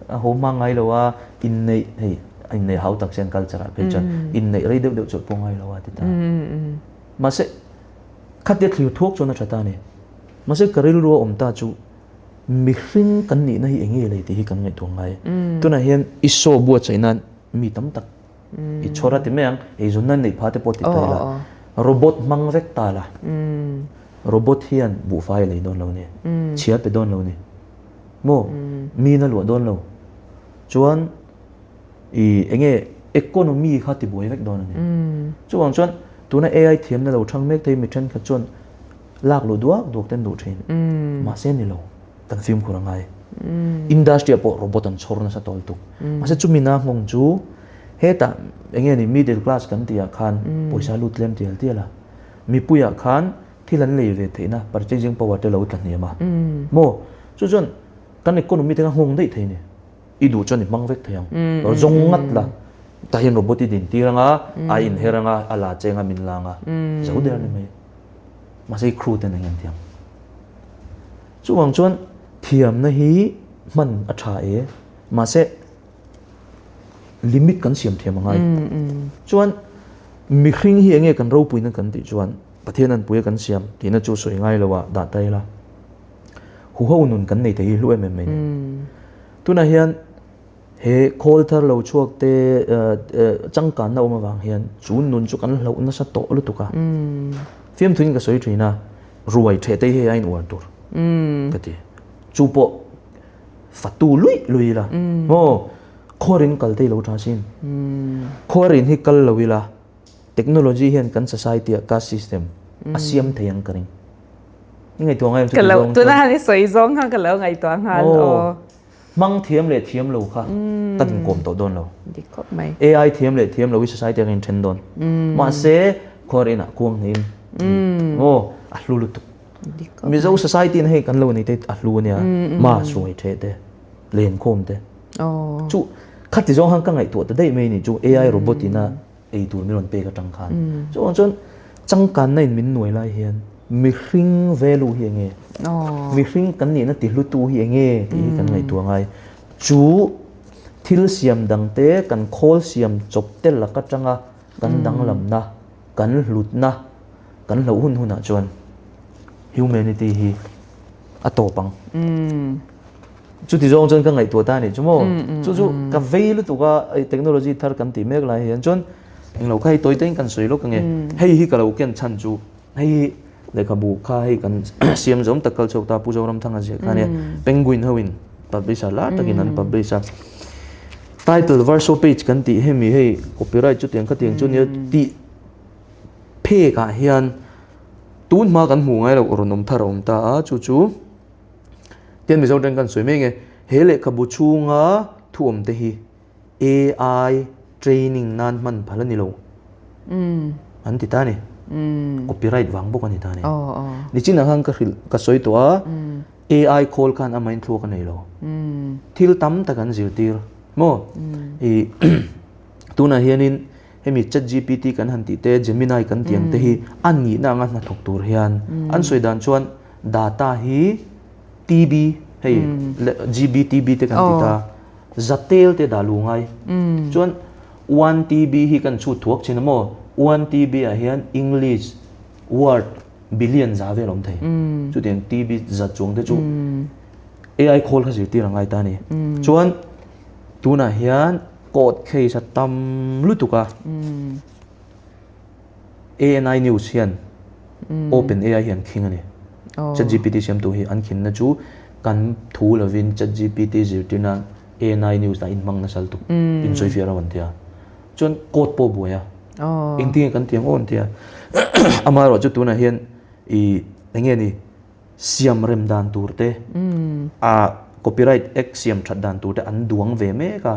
a haw hma ngai lo a, inneih hei inneih hau tak chian culture ah phei chuan inneih rei deuh deuh chawlh pawh ngai lo a ti ta. Mahse Khatia thlir thuak chuan a tha ta a ni. Mahse ka rilru a awm ta chu mihring kan nihna hi enge lei tih hi kan ngaihtuah ngai. Tunah hian i saw buatsaih nan mi tam tak i chhawr a ti mai ang, eizawn nan neih pha te pawh ti ta ila. Robot hmang vek ta la. Robot hian buhfai a lei dawn lo ni. Chhia pe dawn lo ni. Maw? Min a luah dawn lo. Chuan I enge economy kha ti buai vek dawn a ni. Chuvang chuan tuna AI thiamna lo thang mek te hi mi thenkhat chuan lak luh duak duak te an duh thin. Mahse ni lo, kan fimkhur a ngai. Industry ah pawh robot an chhawr nasa tawl tuk. Mahse chumi na nghawng chu hetah enge ni middle class kan tih ah khan pawisa lut tlem tial tial a. Mipui ah khan thil an lei ve theihna purchasing power te lo tla hniam a. Maw? Chu chuan kan economy te kha nghawng daih thei a ni. I duh chuan i hmang vek thei ang. Zawng ngat la. Tah hian robot i din tir anga, a inher anga, a la cheng a, min la anga. Zo der a ni mai. Mahse i crew ten eng an ti ang. Chuvang chuan thiamna hi hman a tha e. Mahse limit kan siam thiam a ngai. Chuan mihring hi enge kan ropuina kan tih chuan Pathian an puia kan siam tihna chu sawi ngai lo ah dah ta ila. Huho nun kan nei thei hi hlu em em mai ni. Tunah hian he khawl thar lo chhuak te changkanna awm avang hian chu nun chu kan hlauh nasa tawh lutuk a. Fiamthuin ka sawi thin a, ruai theh te hi hei a in uar tur ka ti. Chu pawh fatu luih luih ila maw khuarin kal te hi lo tha sin. Khuarin hi kal lo ila technology hian kan society ah caste system a siam thei ang ka ring. I ngaihtuah ngai em chu ti zawng chuan. Tuna han i sawi zawng kha ka lo ngaihtuah nghal aw. Hmang thiam leh thiam lo kha ka inkawm tawh dawn lo. Dik khawp mai. AI thiam leh thiam lo hi society ah ka inthen dawn. Mahse khuar inah kuang hnehin aw a hlu lutuk. Mizo society in hei kan lo nei te a hlu ania ma suai the te lenkhawm te. Chu khati zawng khan ka ngaihtuah ta daih mai ni chu AI robot ina ei tur min rawn pek atang khan. Chuvang chuan changkanna in min nuai lai hian mihring value hi enge? Mihring kan nihna ti hlutu hi enge tih hi kan ngaihtuah ngai. Chu thil siam dang te kan khawl siam chawp te lak atanga kan danglamna, kan hlutna, kan hloh hun hunah chuan humanity hi a tawp ang. Chuti zawng chuan ka ngaihtuah ta a nih chu maw? Chu chu ka vei lutuk a, technology thar kan tih mek lai hian chuan englo kha hei tawi tawiin kan sawi lawk ange. Hei hi ka lo ken chhan chu hei hi lehkhabu kha hei kan siam zawm tak kal chhuak ta Pu Zoramthanga ziah kha ania Penguin ho in publish a lar takin an publish a. Title verso page kan tih hemi hei copyright chutiang khatiang chu nia tih phek ah hian tun hma kan hmuh ngai loh rawn awm thar a awm ta a chu chu Tian Mizo ṭang kan sawi mek e, he lehkhabu chhunga thu awm te hi AI training nan hman phal a ni lo. An ti ta a ni. Copyright vang bawk a ni ta a ni. Nichinah khan ka hrilh ka sawi tawh a, AI khawl khan amahin thluak a nei lo. Thil tam tak an zirtir maw? I tunah hianin hemi ChatGPT kan han tih te, Gemini kan tih ang te hi a nihna anga hnathawk tur hian an sawi dan chuan Data hi TB hei GB TB te kan ti ta zatel te dah lu ngai chuan 1 TB hi kan chhut thuak thin a maw. One TB ah hian English word billion za vel awm thei. Chutiang TB za chuang te chu AI khawl kha zirtir a ngai ta a ni. Chuan tunah hian court case a tam lutuk a. ANI News hian Open AI hi an khing a ni. ChatGPT siamtu hi an khinna chu kan thu lovin ChatGPT zirtirna ANI News ah inhmang nasa lutuk insawifiah lo an ti a. Chuan court pawh buai a. Engtin nge kan ti ang aw an ti a. Amaherawh chu tunah hian i eng nge ni siam rem dan tur te a copyright act siam that dan tur te an duang ve mek a.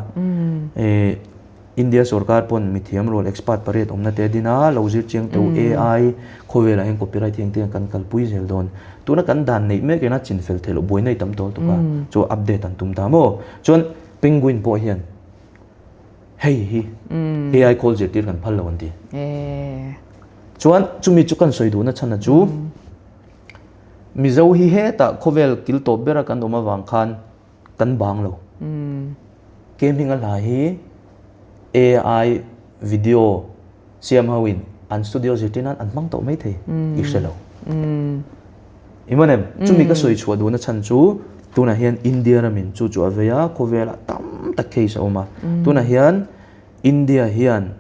India sorkar pawn mithiam rual expert pariat awmna te a din a, lo zir chiang teu AI khawvelah hian copyright hi engtin kan kalpui zel dawn. Tuna kan dan neih mek ina chinfel theih loh buaina i tam tawl tuk a, chu update an tum ta maw? Chuan Penguin pawh hian hei hi AI khawl zirtir kan phal lo an ti. Chuan chumi chu kan sawi duhna chhan a chu Mizo hi hetah khawvel kil tawp bera kan awm avang khan kan bang lo. Ke hminga hla hi AI video siam ho in an studio zirtir nan an hmang tawh mai thei i hre lo. I man em? Chumi ka sawi chhuah duhna chhan chu tunah hian India ramin chu chu a vei a, khawvelah tam tak case a awm a. Tunah hian India hian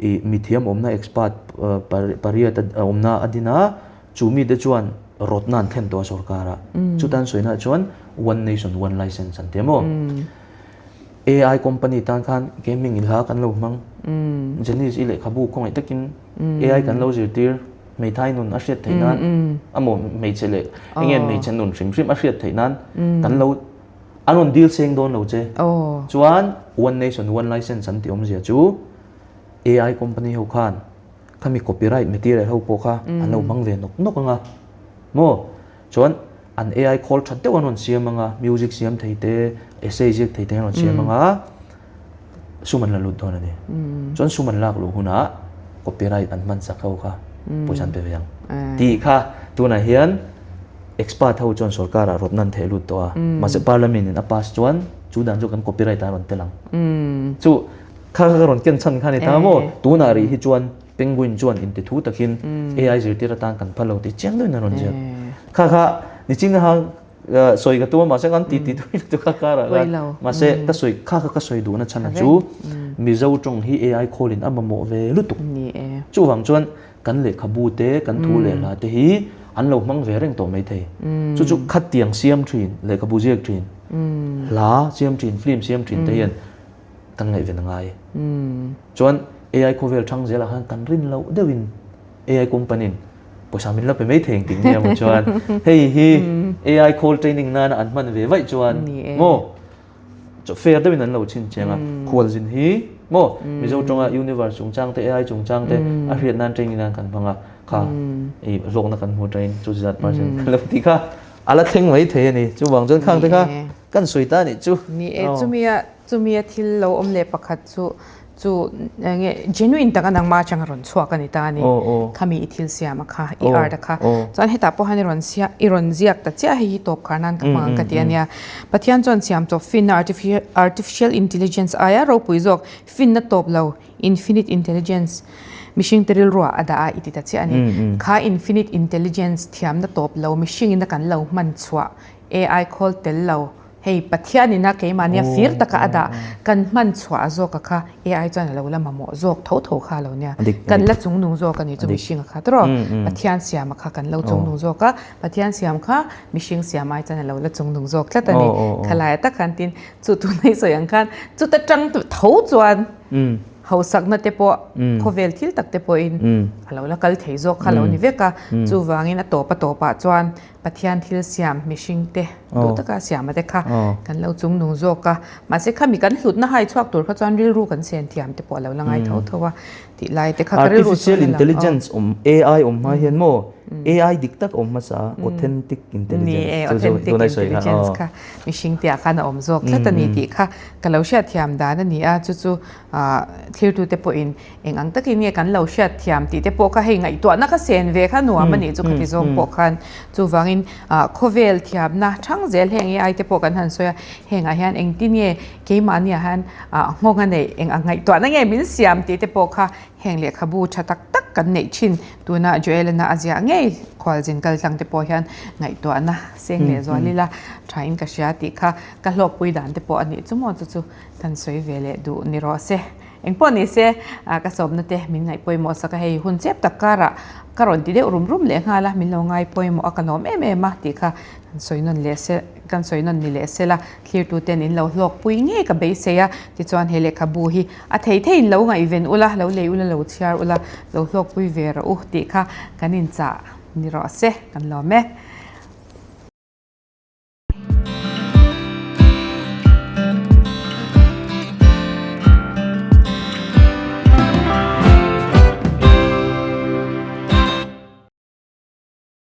i mithiam awmna expert pariat awmna a din a, chu mite chuan rawtna an thlen tawh a sorkar ah. Chutan sawina chuan one nation one license an ti a maw? AI company tan khan gaming in hla kan lo hmang. Janice i lehkhabu khawngaih takin AI kan lo zirtir hmeithai nun a hriat theih nan a maw hmeichhe leh enge hmeichhe nun hrim hrim a hriat theih nan kan lo an rawn deal seng dawn lo che. Chuan one nation one license an tih awmzia chu AI company ho khan khami copyright material ho pawh kha an lo hmang ve nawk nawk anga maw chuan an AI khawl that deuh an rawn siam anga music siam thei te essay ziak thei te an rawn siam anga sum an la lut dawn a ni chuan sum an lak luh hunah copyright an hman sak ho kha pawisa an pe ve ang tih kha tunah hian expert ho chuan sorkar ah rawtna an theh lut tawh a mahse parliament in a pass chuan chu dan chu kan copyright ah a rawn tel ang chu Kha kha ka rawn ken chhan kha a ni ta maw? Tunah rih hi chuan Penguin chuan inti thu takin AI zirtir atan kan phal lo tih chiang deuhin a rawn ziak. Kha kha nichin kha sawi ka tum a mahse kan ti ti tui lutuk a karah khan mahse ka sawi kha kha ka sawi duhna chhan a chu Mizo tawng hi AI khawlin a mamawh ve lutuk. Chuvang chuan kan lehkhabu te kan thu leh hla te hi an lo hmang ve reng tawh maithei. Chu chu khatiang siam thin lehkhabu ziak thin hla siam thin film siam thin te hian kan ngaihven a ngai. Chuan AI khawvel thang zelah khan kan rin loh deuhin AI company in pawisa min la pe mai thei engtik nia maw chuan hei hi AI call training nana an hman ve vaih chuan maw fair deuhin an lo chhin chiang a khualzin hi maw Mizo tawnga universe chungchang te AI chungchang te a hriat nan training nan kan hmang a kha i hlawkna kan hmu train chu zat percent kan lo ti kha a la thleng mai thei a ni chuvang chuan khang te kha kan sawi ta nih chu. Ni e chumia Chumia thil lo awm leh pakhat chu chu nge genuine taka nangmah atanga rawn chhuak a ni ta a ni. Khami i thil siam a kha, i art a kha. Chuan hetah pawh hian i rawn siam i rawn ziak ta chiah hei hi tawp khar nan ka hmang ang ka ti a nia. Pathian chuan siam chawp finna artificial intelligence aia ropui zawk finna tawp lo infinite intelligence mihring te rilruah a dah a i ti ta chiah a ni. Kha infinite intelligence thiamna tawp lo mihringin a kan lo hman chhuah AI khawl tel lo Hei Pathian ina keimahnia fir taka a dah kan hman chhuah zawk a kha AI chuan a lo la mamawh zawk tho tho kha a lo nia. Kan la chungnung zawk a ni chu mihring a kha tawrh. Pathian siam a kha kan lo chungnung zawk a, Pathian siam kha mihring siam ai chuan a lo la chungnung zawk tlat a ni. Khalai tak khan tin chu tunai sawi ang khan chuta tang tho chuan hausakna te pawh khawvel thil tak te pawhin a lo la kal thei zawk kha a lo ni vek a. Chuvangin a tawp a tawpah chuan Pathian thil siam mihring te duh taka siam a te kha kan lo chungnung zawk a, mahse khami kan hlutna hai chhuak tur kha chuan rilru kan sen thiam te pawh a lo la ngai tho tho a tih lai te kha ka rilru Artificial intelligence awm AI awm hma hian maw AI dik tak awm hmasa authentic intelligence ni e authentic intelligence kha mihring te ah khan a awm zawk tlat a ni tih kha ka lo hriatthiam dan a ni a chu chu thlirtute pawhin Eng ang takin nge kan lo hriat thiam tih te pawh kha hei ngaihtuahna ka sen ve kha nuam a nih chu khati zawng pawh khan chuvangin khawvel thiamna thang zel heng AI te pawh kan han sawi a hengah hian engtin nge keimahniah hian nghawng a neih eng ang ngaihtuahna nge min siam tih te pawh kha Heng lehkhabu tha tak tak kan neih thin tuna Joel-ana a ziah ngei khualzin kaltlang te pawh hian ngaihtuahna seng leh zual ila tha in ka hria tih kha ka hlawkpui dan te pawh a nih chu maw chu chu kan sawi ve leh duh ni rawh se. Engpawh ni se ka sawmna te min ngaih pawimawh sak a, hei hun chep tak karah ka rawn ti deuh rum rum leh nghal a, min lo ngai pawimawh a ka lawm em em a tih kha kan sawi nawn leh se kan sawi nawn ni leh se la, thlirtuten in lo hlawkpui ngei ka beisei a, tichuan he lehkhabu hi a thei theiin lo ngaihven ula, lo lei ula, lo chhiar ula, lo hlawkpui ve rawh u tih kha kan inchah ni rawh se, kan lawm e.